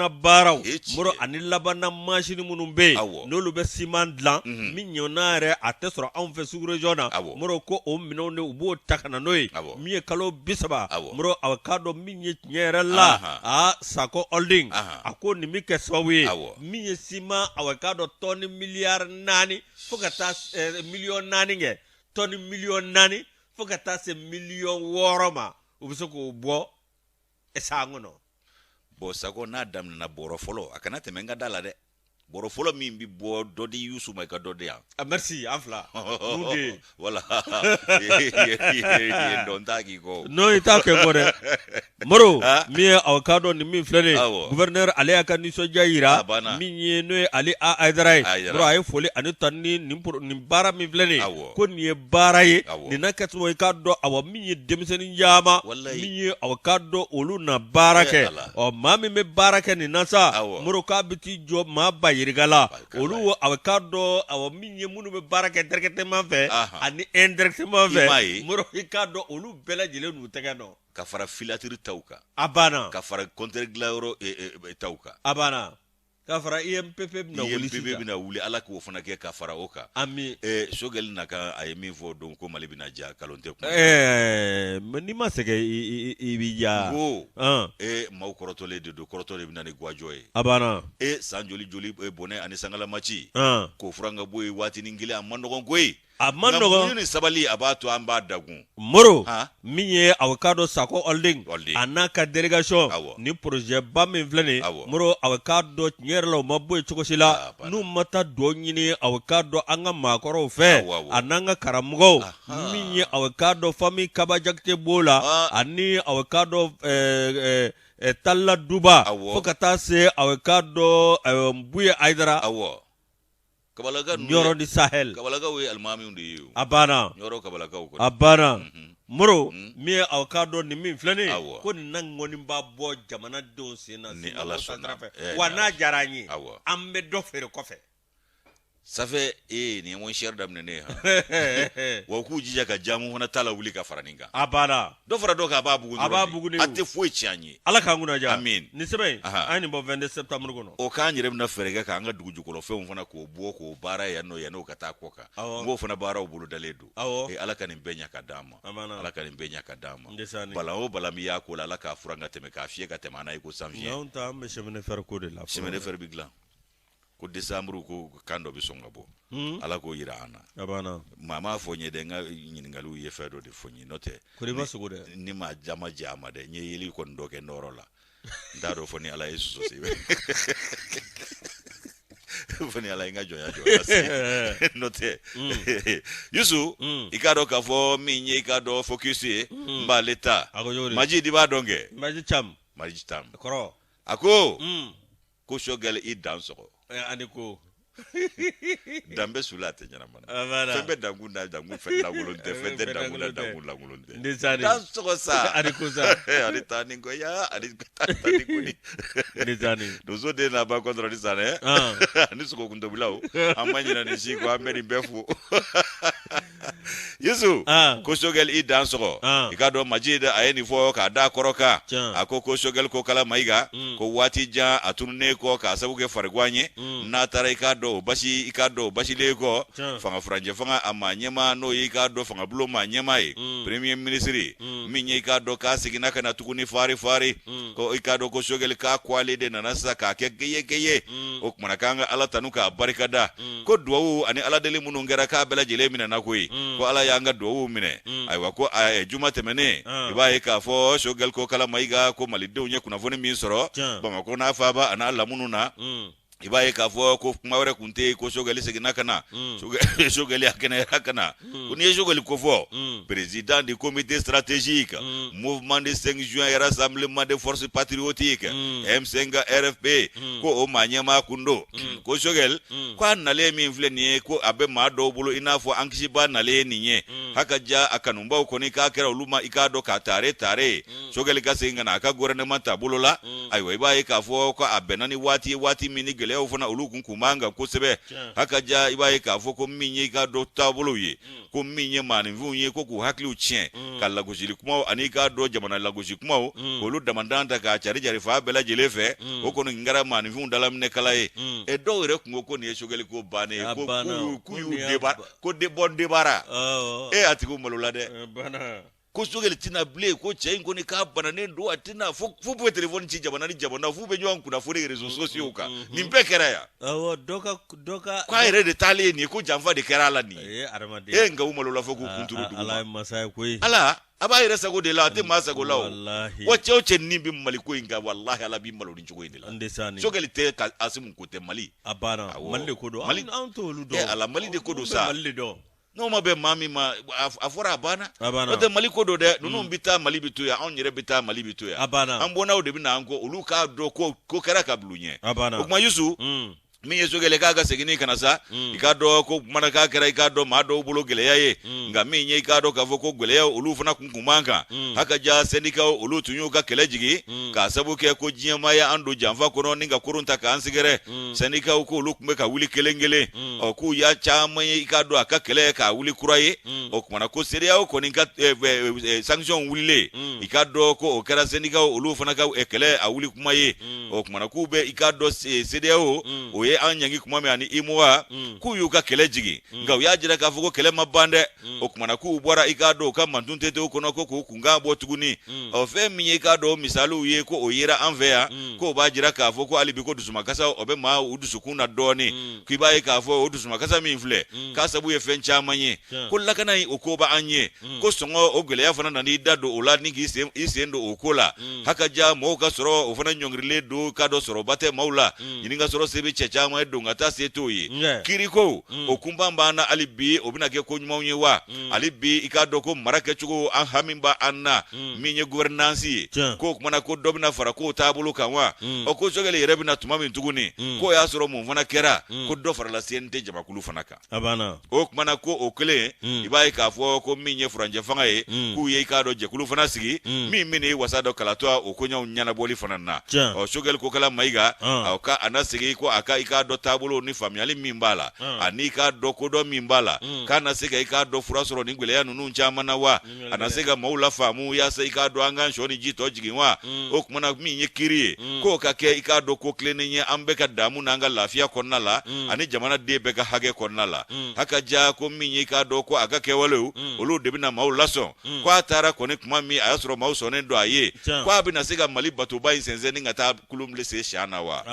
S2: baaraw Moro ani labanna masini minnu bɛ yen n'olu bɛ siman dilan min ɲɔgɔnna yɛrɛ a tɛ sɔrɔ anw fɛ sous-région na Moro ko o minɛnw de u b'o ta ka na n'o ye min ye kalo 30 Moro aw k'a dɔn min ye tiɲɛ yɛrɛ la aa Sakɔ Holding a ko nin bɛ kɛ sababu ye min ye siman aw k'a dɔn tɔni miliyari 4 fo ka taa miliyɔn 4 kɛ tɔni miliyɔn 4 fo ka taa se miliyɔn 6 ma u bɛ se k'o bɔ san kɔnɔ
S1: bon Sakɔ n'a daminɛna bɔrɔ fɔlɔ a kana tɛmɛ n ka da la dɛ bɔrɔ fɔlɔ min bɛ bɔ dɔ di Yusu ma i ka dɔ di yan
S2: ah, merci an fila mun de
S1: voilà yen dɔn t'a k'i kɔ
S2: non i t'a kɛ kɔ dɛ Moro min ye aw k'a dɔn nin min filɛ nin ye gouverneur ale y'a ka nisɔndiya jira min ye n'o ye Ali A Hayidara ye Moro a ye foli ani tanuni nin baara min filɛ nin ye ko nin ye baara ye nin na kɛ sababu ye k'a dɔn awa min ye denmisɛnnin caman min ye aw k'a dɔn olu na baara kɛ ɔ maa min bɛ baara kɛ nin na sa Moro k'a bɛ t'i jɔ maa ba yirika la olu aw k'a dɔn awa min ye minnu bɛ baara kɛ directement fɛ ani indirectement fɛ Moro i k'a dɔn olu bɛɛ lajɛlen n'u tɛgɛ nɔ
S1: ka fara filatiri taw kan
S2: a banna
S1: ka fara compteur dilanyɔrɔ taw kan
S2: a banna ka fara IMPP bɛna wuli
S1: IMPP bɛna wuli ala k'o fana kɛ ka fara o kan
S2: ami
S1: Sogɛli na kan a ye min fɔ don ko Mali bɛna diya nkalon tɛ
S2: kuma ɛɛ n'i ma sɛgɛn i b'i diya
S1: ko maaw kɔrɔtɔlen de don kɔrɔtɔ de bɛ na ni gwajɔ ye
S2: a banna
S1: san joli joli bɔnɛ ani sangalamaci k'o furan ka bɔ yen waatinin kelen a man nɔgɔn koyi
S2: A man nɔgɔn
S1: muɲu ni sabali a b'a to an b'a dagun
S2: Moro min ye aw k'a dɔn Sakɔ Holding a n'a ka délégation ni projet ba min filɛ nin Moro aw k'a dɔn tiɲɛ yɛrɛ la u ma bɔ yen cogo si la n'u ma taa dugawu ɲini aw k'a dɔn an ka maakɔrɔw fɛ a n'an ka karamɔgɔw min ye aw k'a dɔn famille Kaba Jakite b'o la ani aw k'a dɔn Talla Duba fo ka taa se aw k'a dɔn Buye Hayidara
S1: Kabalaka
S2: Ɲɔrɔ du Sahel
S1: kabalakaw ye alimamiw de ye o
S2: a banna
S1: Ɲɔrɔ kabalakaw
S2: kɔni a banna Moro min ye aw k'a dɔn nin min filɛ nin ye ko nin na ŋɔni b'a bɔ jamanadenw sen na
S1: ni Ala sɔnna
S2: fɛ wa n'a diyara an ye an bɛ dɔ feere kɔfɛ.
S1: Ça fait ee nin ye moins cher daminɛ ne ye han wa u k'u jija ka jamu fana ta lawuli ka fara nin kan
S2: a banna
S1: dɔ fara dɔ kan a b'a bugun
S2: A b'a bugun de
S1: a tɛ foyi tiɲɛ an ye
S2: ala k'an kunna diya
S1: Amin.
S2: nin sɛbɛn in
S1: Aha.
S2: an ye nin bɔ 22 septembre kɔnɔ
S1: o k'an yɛrɛ bɛna fɛɛrɛ kɛ k'an ka dugu jukɔrɔfɛnw fana k'o bɔ k'o baara yan nɔ yan'o ka taa kɔ kan
S2: Awɔ.
S1: n k'o fana baaraw bolodalen don
S2: Awɔ.
S1: Eh, ala ka nin bɛɛ ɲa ka d'an ma
S2: A banna.
S1: ala ka nin bɛɛ ɲa ka d'an ma
S2: Ndesaani.
S1: bala o bala min y'a ko la ala k'a furan ka tɛmɛ k'a fiyɛ ka tɛmɛ an na i ko sanfiɲɛ
S2: anw ta an bɛ chemin de fer ko de la fɔlɔ.
S1: chemin de fer bɛ dilan ko décembre ko kan dɔ bɛ sɔn ka bɔ ala k'o yira an na
S2: a banna
S1: maa m'a fɔ n ye dɛ n ka ɲininkaliw ye fɛn dɔ de fɔ n ye n'o tɛ
S2: ko i ma sogo dɛ
S1: ni maa jama jɛ a ma dɛ n ye yeli kɔni dɔ kɛ nɔrɔ la n t'a dɔn fɔ ni ala ye sɔsɔ se fo ni ala ye n ka jɔnya jɔ la n'o tɛ yusu i k'a dɔn k'a fɔ min ye i k'a dɔn focus ye n b'ale ta
S2: A ko cogo di?
S1: Majidi b'a dɔn kɛ
S2: Maji Cam
S1: Maji Tam
S2: kɔrɔ
S1: a ko ko Choguel i dan sɔgɔ
S2: ani ko
S1: dan bɛ su la a tɛ ɲɛnama na
S2: A banna.
S1: fɛn bɛ dankun na dankun fɛn lankolon tɛ fɛn tɛ dankun na dankun lankolon tɛ
S2: Ndesaani.
S1: dan sɔgɔ sa
S2: Ani ko sa.
S1: ani taa ni goya ani taa ni koni
S2: Ndesaani.
S1: donso den n'a ba kɔntɔrɔ ni sanɛ
S2: Ah.
S1: ani sogokuntobilaw an ma ɲinɛ nin si kɔ an bɛ nin bɛɛ fo Yusu
S2: Ah.
S1: ko Choguel i dan sɔgɔ
S2: Ah.
S1: i k'a dɔn Majid a ye nin fɔ k'a da kɔrɔ kan
S2: Tiɲɛ.
S1: a ko ko Choguel Kokala Mayiga ko waati jan a tununnen kɔ k'a sababu kɛ farigwan ye n'a taara i k'a dɔn o basi i k'a dɔn o basilen kɔ
S2: Tiɲɛ.
S1: fanga furancɛ fanga a maa ɲɛmaa n'o ye i k'a dɔn fangabulon maa ɲɛmaa ye premier ministre min ye i k'a dɔn k'a seginna ka na tuguni fari fari ko i k'a dɔn ko Choguel k'a ko ale de nana sisan k'a kɛ geye geye o kumana k'an ka Ala tanu k'a barikada ko duwawu ani Ala deli minnu kɛra k'a bɛɛ lajɛlen minɛna koyi ko Ala y'an ka duwawu minɛ ayiwa ko juma tɛmɛnen i b'a ye k'a fɔ Choguel Kokala Mayiga ko malidenw ye kunnafoni min sɔrɔ Bamakɔ n'a faaba a n'a lamunu na i b'a ye k'a fɔ ko kuma wɛrɛ kun tɛ yen ko Choguel seginna ka na Choguel a kɛnɛyara ka na ko n'i ye Choguel kofɔ président du comité stratégique mouvement de 5 juin rassemblement des forces patriotiques M5 RFP ko o maa ɲɛmaa kun don ko Choguel ko a nalen min filɛ nin ye ko a bɛ maa dɔw bolo i n'a fɔ an kisibaa nalen ye nin ye haka ja a kanubaw kɔni k'a kɛra olu ma i k'a dɔn k'a tare tare ye Choguel ka segin ka na a ka gouvernement taabolo la ayiwa i b'a ye k'a fɔ ko a bɛnna ni waati ye waati min ni gɛlɛyaw fana olu kun kun b'an kan kosɛbɛ haka ja i b'a ye k'a fɔ ko min ye i k'a dɔn taabolow ye ko min ye maaninfinw ye ko k'u hakiliw tiɲɛ ka lagosili kumaw ani i k'a dɔn jamana lagosi kumaw k'olu damandan ta k'a cari cari fan bɛɛ lajɛlen fɛ o kɔni kɛra maaninfinw dalaminɛkala ye ɛ dɔw yɛrɛ kun ko ko nin ye Choguel ko bannen ye ko k'u y'u débar ko de bon débarras e a tigiw malola dɛ ko Choguel tɛna bilen ko cɛ in kɔni k'a bananen don a tɛna fo f'u bɛ telefɔni ci jamana ni jamana f'u bɛ ɲɔgɔn kunnafoni réseaux sociaux kan nin bɛɛ kɛra yan
S2: awɔ dɔ ka dɔ ka
S1: k'a yɛrɛ de taalen ye nin ye ko janfa de kɛra a la nin ye
S2: ee adamaden
S1: e nka u malola fo k'u kun turu dugu
S2: ala ye masa ye koyi
S1: ala a b'a yɛrɛ sago de la a tɛ maa sago la o
S2: walahi
S1: wa cɛ o cɛ ni bɛ Mali ko in kan walahi ala b'i malo nin cogo in de la
S2: n de sani
S1: Choguel tɛ ka Asimu ko tɛ Mali
S2: a banna
S1: Awɔ.
S2: Mali de ko don
S1: Mali-
S2: anw t'olu dɔn
S1: Eh, ala Mali de ko don
S2: Anw bɛ
S1: sa.
S2: Mali de dɔn
S1: n'o ma bɛn maa min ma a fɔra a banna
S2: A banna.
S1: n'o tɛ Mali ko don dɛ ninnu bɛ taa Mali bɛ to yan anw yɛrɛ bɛ taa Mali bɛ to yan
S2: A banna.
S1: an bɔnnaw de bɛ na an kɔ olu k'a dɔn ko ko kɛra ka bil'u ɲɛ
S2: A banna.
S1: o tuma Yusu min ye Choguel k'a ka seginni ka na sa i k'a dɔn ko kumana k'a kɛra i k'a dɔn maa dɔw bolo gɛlɛya ye nka min ye i k'a dɔn k'a fɔ ko gɛlɛya olu fana kun kun b'an kan haka ja sɛndikaw olu tun y'u ka kɛlɛ jigin k'a sabu kɛ ko diɲɛmaa ye an don janfa kɔnɔ ni ka kurun ta k'an sɛgɛrɛ sɛndikaw ko olu tun bɛ ka wuli kelen kelen ɔ k'u y'a caman ye i k'a dɔn a ka kɛlɛ k'a wuli kura ye o kumana ko CEDEAO kɔni ka sanction wulilen i k'a dɔn ko o kɛra sɛndikaw olu fana ka kɛlɛ a wuli kuma ye o kumana k'u bɛ i k'a dɔn CEDEAO o ye an ɲangi kuma min ani UEMOA k'u y'u ka kɛlɛ jigin nka u y'a jira k'a fɔ ko kɛlɛ ma ban dɛ o kumana k'u bɔra i k'a dɔn u ka mantuntetew kɔnɔ ko k'u kunkan bɔ tuguni ɔ fɛn min ye i k'a dɔn misaliw ye ko o yera an fɛ yan k'o b'a jira k'a fɔ ko hali bi ko dusumakasa o bɛ maa u dusukun na dɔɔnin k'i b'a ye k'a fɔ o dusumakasa min filɛ k'a sabu ye fɛn caman ye ko lakana in o ko b'an ye ko sɔngɔ o gɛlɛya fana nan'i da don o la ni k'i sen i sen don o ko la haka ja mɔgɔw ka sɔrɔ o fana ɲɔngirilen don k'a dɔn sɔrɔba tɛ maaw la ɲini ka sɔrɔ se bɛ cɛ caman ye don ka taa se t'o ye kiriko o kunpan b'an na hali bi o bɛna kɛ ko ɲumanw ye wa hali bi i k'a dɔn ko mara kɛcogo an hami b'an na min ye gouvernance ye k'o kumana ko dɔ bɛna fara kow taabolo kan wa ɔ ko Choguel yɛrɛ bɛna tuma min tuguni k'o y'a sɔrɔ mun fana kɛra ko dɔ farala CNT jamakulu fana kan
S2: a banna
S1: o kumana ko o kelen i b'a ye k'a fɔ ko min ye furancɛ fanga ye k'u ye i k'a dɔn jɛkulu fana sigi min bɛna i wasa don kalatɔ o koɲɛw ɲɛnabɔli fana na ɔ Choguel Kokala Mayiga ka a na segin ko a ka i k'a k'a dɔn taabolo ni faamuyali min b'a la ani i k'a dɔn kodɔn min b'a la k'a na se ka i k'a dɔn fura sɔrɔ nin gɛlɛya ninnu caman na wa a na se ka maaw lafaamu yaasa i k'a dɔn an ka sɔ ni ji tɔ jigin wa o tuma na min ye kiri ye k'o ka kɛ i k'a dɔn ko tilennen ye an bɛɛ ka damu n'an ka lafiya kɔnɔna la ani jamana den bɛɛ ka hakɛ kɔnɔna la haka ja ko min ye i k'a dɔn ko a ka kɛwalew olu de bɛna maaw lasɔn ko a taara kɔni tuma min a y'a sɔrɔ maaw sɔnnen don a ye ko a bɛna se ka mali batoba in sɛnsɛn ni ka taa kulun bilen se siyan na wa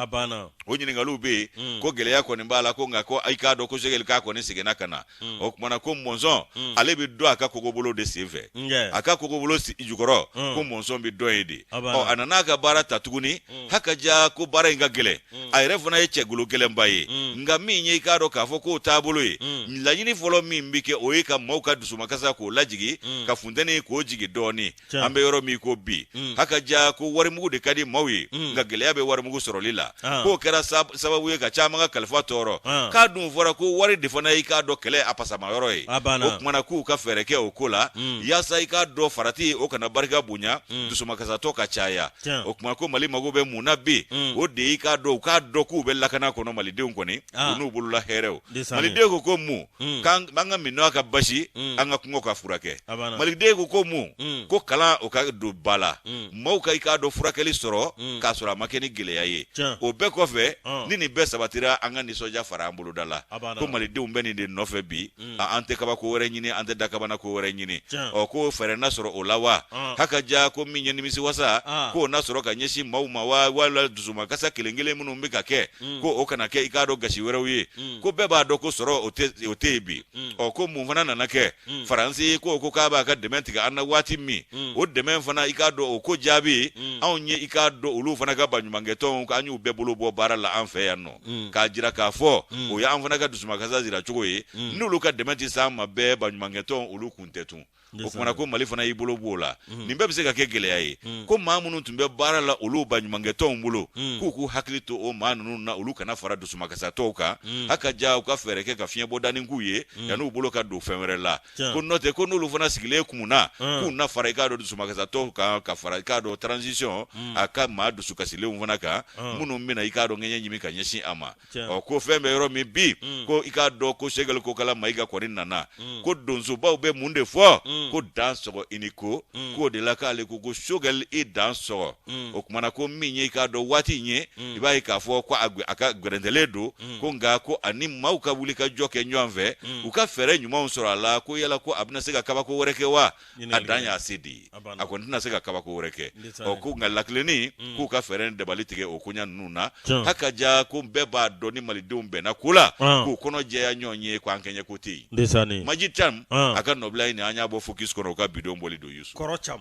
S1: o ɲininkaliw bɛ yen mm. ko gɛlɛya kɔni b'a la ko nka ko i k'a dɔn ko Sogɛli k'a kɔni seginna ka na mm. o tuma na ko mɔnzɔn mm. ale bɛ dɔn a ka kogobolo de senfɛ a ka kogobolo jukɔrɔ ko mɔnzɔn bɛ dɔn yen de ɔ a nana a ka baara ta tuguni haka ja ko baara in ka gɛlɛn a yɛrɛ fana ye cɛ golo gɛlɛnba ye nka min ye i k'a dɔn k'a fɔ k'o taabolo ye laɲini fɔlɔ min bɛ kɛ o ye ka maaw ka dusumakasa k'o lajigin ka funteni k'o jigin dɔɔnin an bɛ yɔrɔ min ko bi mm. haka ja ko warimugu de ka di maaw ye mm. nka gɛlɛya bɛ warimugu sɔrɔli la ah. k'o kɛra sababu ye ka caman ka kalifa tɔɔrɔ ah. k'a dun fɔra ko wari de fana i k'a dɔn kɛlɛ a pasama yɔrɔ ye o tuma na k'u ka fɛɛrɛ kɛ o ko la mm. yaasa i k'a dɔn farati o kana barika bonya dusumakasatɔ ka caya o tuma ko mali mago bɛ mun na bi o de y'i k'a dɔn u k'a dɔn k'u bɛ lakana kɔnɔ malidenw kɔni ah. u n'u bolola hɛrɛw maliden ko ko mun mm. k'an ka minnɔgɔ ka basi mm. an ka kɔngɔ ka furakɛ maliden ko ko mun mm. ko kalan o ka don ba la maaw ka i k'a dɔn furakɛli sɔrɔ k'a sɔrɔ a ma kɛ ni gɛlɛya ye o bɛɛ kɔfɛ ni nin bɛɛ sabatira an ka nisɔndiya fara an boloda la ko malidenw bɛ nin de nɔfɛ bi an tɛ kabako wɛrɛ ɲini an tɛ dakabana ko wɛrɛ ɲini ɔ ko fɛɛrɛ na sɔrɔ o la wa haka ja ko min ye nimisiwasa k'o na sɔrɔ ka ɲɛsin maaw ma wa wala dusumakasa kelen kelen minnu bɛ ka kɛ mm. ko o kana kɛ i k'a dɔn gasi wɛrɛw ye mm. ko bɛɛ b'a dɔn ko sɔrɔ o tɛ yen bi mm. ɔ ko mun fana nana kɛ faransi ko ko k'a b'a ka dɛmɛ tigɛ an na waati min o dɛmɛ fana i k'a dɔn o ko jaabi anw ye i k'a dɔn olu fana ka baɲumankɛtɔnw k'an y'u bɛɛ bolo bɔ baara la an fɛ yan nɔ k'a jira k'a fɔ o y'an fana ka dusumakasa jira cogo ye n'olu ka dɛmɛ tɛ s'an ma bɛɛ baɲumankɛtɔnw olu kun tɛ tun o tuma na ko mali fana y'i bolo b'o la mm. nin bɛɛ bɛ se ka kɛ gɛlɛya ye mm. ko maa minnu tun bɛ baara la olu baɲumankɛtɔnw bolo mm. k'u k'u hakili to o maa ninnu na olu kana fara dusumakasatɔw kan haka ja u ka fɛɛrɛ kɛ ka fiɲɛbɔdanin k'u ye yann'u bolo ka don fɛn wɛrɛ la ko n'o tɛ ko n'olu fana sigilen kumunna k'u na fara i k'a dɔn dusumakasatɔw kan ka fara i k'a dɔn transition a ka maa dusukasilenw fana kan minnu bɛna i k'a dɔn ŋɛɲɛ ɲimi ka ɲɛsin a ma ɔ ko fɛn bɛ yɔrɔ min bi mm. ko i k'a dɔn ko Sogɛli Kokala Mayiga kɔni nana mm. ko donsobaw bɛ mun de fɔ mm. ko dan sɔgɔ i ni ko k'o de la k'ale ko ko Sogɛli i dan sɔgɔ o tuma na ko min ye i k'a dɔn waati in ye i b'a ye k'a fɔ ko a ka gɛrɛntɛlen don ko nka ko ani maaw ka wuli ka jɔ kɛ ɲɔgɔn fɛ u ka fɛɛrɛ ɲumanw sɔrɔ a la ko yala ko a bɛna se ka kabako wɛrɛ kɛ wa a dan y'a se de ye a kɔni tɛna se ka kabako wɛrɛ kɛ ɔ ko nka lakilenni mm. k'u ka fɛɛrɛ ni dabali tigɛ o koɲa ninnu na haka ja ko bɛɛ b'a dɔn ni malidenw bɛnna ko la ah. k'u kɔnɔ jɛya ɲɔgɔn ye ko an kɛɲɛ ko tɛ yen Majid Cam ah. a ka nɔbila ye nin an y'a bɔ focus kɔnɔ u ka bidon bɔli don Yusu
S2: kɔrɔ Cam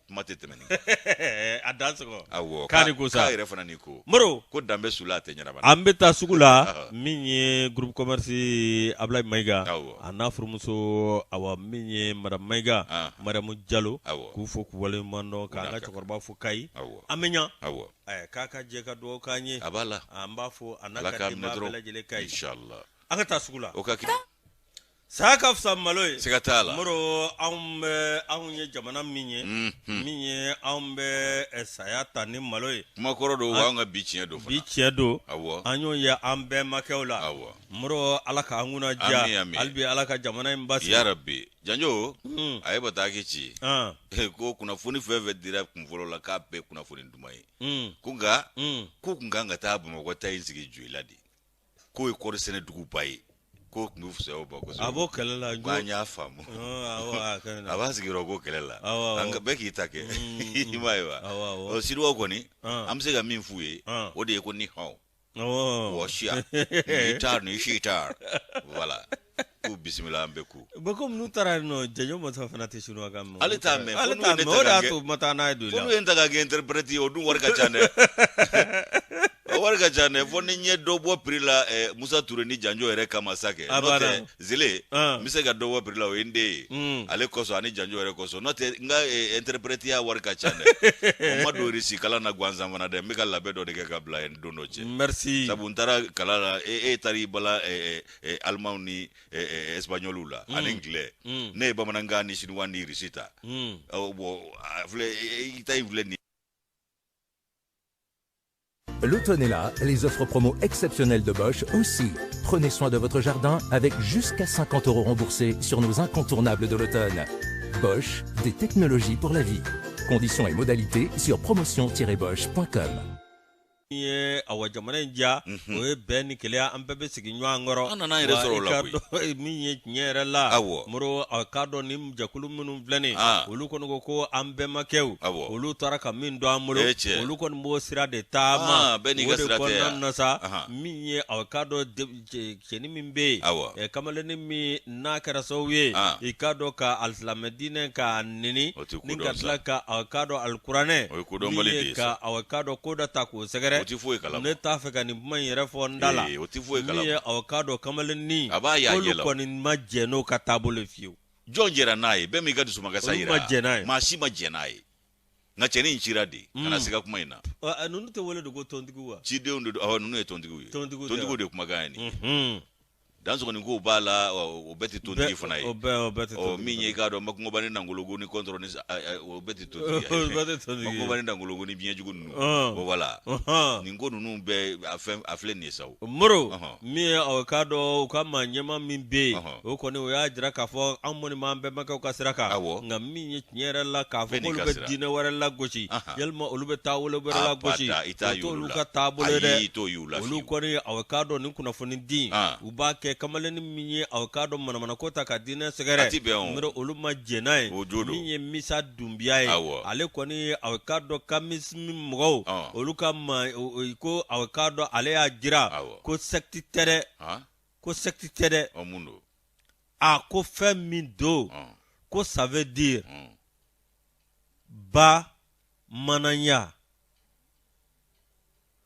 S1: kuma tɛ tɛmɛ nin
S2: a dan sɔgɔ
S1: awɔ k'a ni ko sa k'a yɛrɛ fana ni ko
S2: Moro
S1: ko dan bɛ su la a tɛ ɲɛnabɔ
S2: an bɛ taa sugu la min ye groupe commerce Ablaye Mayiga a n'a furumuso awa min ye madame Mayiga Mariamu Jalo k'u fo k'u waleɲuman dɔn k'an ka cɛkɔrɔba fo Kayi an bɛ ɲa k'a ka jɛ ka dugawu k'an ye
S1: a b'a la
S2: an b'a fo a n'a ka denbaya bɛɛ lajɛlen Kayi
S1: inchallah
S2: an ka taa sugu la
S1: o ka kɛ
S2: saya ka fisa malo ye
S1: siga t'a la
S2: Moro anw bɛ anw ye jamana min ye min ye anw bɛ saya ta ni malo ye
S1: kuma kɔrɔ don anw ka bi tiɲɛ don
S2: bi tiɲɛ don an y'o ye an bɛnbakɛw la Moro ala k'an kunna diya hali bi ala ka jamana in basigi
S1: yarabi janjo a ye bataki ci ko kunnafoni fɛn fɛn dira kun fɔlɔ la k'a bɛɛ kunnafoni duman ye ko nka k'u tun kan ka taa bamakɔ ta in sigi Joyila de k'o ye kɔɔri sɛnɛ duguba ye k'o tun bɛ fisaya o ma kosɛbɛ
S2: a b'o kɛlɛ la
S1: ko an y'a faamu a b'a sigiyɔrɔ ko kɛlɛ la an ka bɛɛ k'i ta kɛ i m'a ye wa ɔ siniwaw kɔni an bɛ se ka min f'u ye o de ye ko ni hao wo siya ni tar ni shi tar voilà k'u bisimila an bɛ ku
S2: bon komi n'u taara yen nɔ janjo masa fana tɛ siniwakan mɛn
S1: ale t'a mɛn
S2: ale t'a mɛn o de y'a to ma taa n'a ye don
S1: i la fo n'u ye n ta ka kɛ interprète ye o dun wari ka ca dɛ o wari ka ca dɛ fo ni n ye dɔ bɔ prix la Musa Ture ni janjo yɛrɛ kama sa kɛ n'o tɛ Zele n bɛ se ka dɔ bɔ prix la o ye n den ye mm. ale kosɔn ani janjo yɛrɛ kosɔn n'o tɛ n ka interprète ya wari ka ca dɛ o ma don Irisi kalan na gansan fana dɛ n bɛ ka labɛn dɔ de kɛ ka bila yen don dɔ cɛ
S2: merci
S1: sabu n taara kalan na e taara i bala alimanw ni espagnolw la mm. ani anglais mm. ne ye bamanankan ni chinois ni irisi ta mm. bon filɛ i ta in filɛ nin
S3: L'automne est là, les offres promo exceptionnelles de Bosch aussi. Prenez soin de votre jardin avec jusqu'à 50 euros remboursés sur nos incontournables de l'automne. Bosch, des technologies pour la vie. Conditions et modalités sur promotion-bosch.com.
S2: ye awa jamana in diya o ye bɛn ni kelenya an bɛɛ bɛ sigi ɲɔgɔn kɔrɔ
S1: An nana an yɛrɛ sɔrɔ o la
S2: Wa i k'a
S1: koyi.
S2: dɔn min ye tiɲɛ yɛrɛ la
S1: Awɔ.
S2: moro a k'a dɔn ni jɛkulu minnu filɛ nin
S1: Ah.
S2: olu kɔni ko ko an bɛnbakɛw
S1: Awɔ.
S2: olu taara ka min to an bolo
S1: Eh, cɛ.
S2: olu kɔni b'o sira de taama
S1: Ah, bɛɛ n'i
S2: o
S1: ka
S2: de
S1: sira tɛ
S2: kɔnɔna
S1: yan.
S2: na sa
S1: Ahan.
S2: min ye a k'a dɔn cɛnin min bɛ yen
S1: Awɔ.
S2: kamalennin min n'a kɛra sababu ye
S1: Ah.
S2: i k'a dɔn ka alisilamɛ diinɛ k'a neni
S1: O tɛ ko
S2: ni
S1: dɔn
S2: ka
S1: sa.
S2: tila ka a k'a dɔn alikuranɛ
S1: O ye kodɔnbali
S2: min
S1: de
S2: ye
S1: ye
S2: ka
S1: sa.
S2: a k'a dɔn ko dɔ ta k'o sɛgɛrɛ
S1: O tɛ foyi kalama.
S2: ne t'a fɛ ka nin kuma in yɛrɛ fɔ n da la
S1: Ee, o tɛ foyi
S2: min ye
S1: kalama.
S2: a k'a dɔn kamalennin
S1: A b'a y'a ɲɛ
S2: k'olu
S1: la.
S2: kɔni ma jɛn n'o ka taabolo ye fiyewu
S1: jɔn jɛra n'a ye bɛɛ m'i ka dusumakasa
S2: Olu
S1: yira
S2: ma jɛn n'a ye.
S1: maa si ma jɛn n'a ye nka cɛnin in cira de ka na siga kuma in na
S2: Ninnu tɛ wele de ko tontigiw wa
S1: cidenw de don awɔ ninnu ye tontigiw ye
S2: Tontigiw tɛ
S1: tontigiw
S2: wa?
S1: de kumakan ye nin
S2: Mhm.
S1: dansɔgɔnin kow b'a la o bɛɛ tɛ tontigi fana ye
S2: o bɛɛ tɛ
S1: ɔ
S2: tontigi
S1: min ye i k'a dɔn makungoba ni nangologo ni kɔntɔrɔ ni o bɛɛ tɛ tontigi
S2: O bɛɛ tɛ tontigi ye.
S1: makungoba ni nangologo ni biɲɛjugu ninnu
S2: Ɔn.
S1: o voilà
S2: Ɔhɔn.
S1: nin ko ninnu bɛɛ a fɛn a filɛ nin ye sa o
S2: Moro
S1: Ɔhɔn.
S2: min ye aw k'a dɔn u ka maa ɲɛmaa min bɛ yen
S1: Ɔhɔn.
S2: o kɔni o y'a jira k'a fɔ an kɔni b'an bɛnbakɛw ka sira kan
S1: Awɔ.
S2: nka min ye tiɲɛ yɛrɛ la k'a fɔ
S1: Bɛɛ n'i
S2: k'olu
S1: ka
S2: bɛ
S1: sira.
S2: diinɛ wɛrɛ lagosi
S1: Ahan.
S2: yalima olu bɛ taabolo wɛrɛ lagosi
S1: Abada, i t'a
S2: o
S1: y'olu
S2: t'olu
S1: la.
S2: ka taabolo ye
S1: Ayi,
S2: dɛ
S1: i t'o y'u la
S2: olu
S1: fiyewu.
S2: kɔni aw k'a dɔn nin kunnafoni di
S1: Ah.
S2: u b'a kɛ kamalennin min ye aw k'a dɔn manamanako ta ka diinɛ sɛgɛrɛ
S1: A ti bɛn o.
S2: Moro olu ma jɛn n'a ye
S1: O jo don.
S2: min ye Misa Dunbiya ye
S1: Awɔ.
S2: ale kɔni aw k'a dɔn kamisimi mɔgɔw
S1: Ɔn.
S2: olu ka ma ko aw k'a dɔn ale y'a jira
S1: Awɔ.
S2: ko secte tɛ dɛ
S1: Han?
S2: ko secte tɛ dɛ
S1: Ɔ mun don
S2: a ko fɛn min don
S1: Ɔn,
S2: ko ça veut dire
S1: ɔn.
S2: ba mananya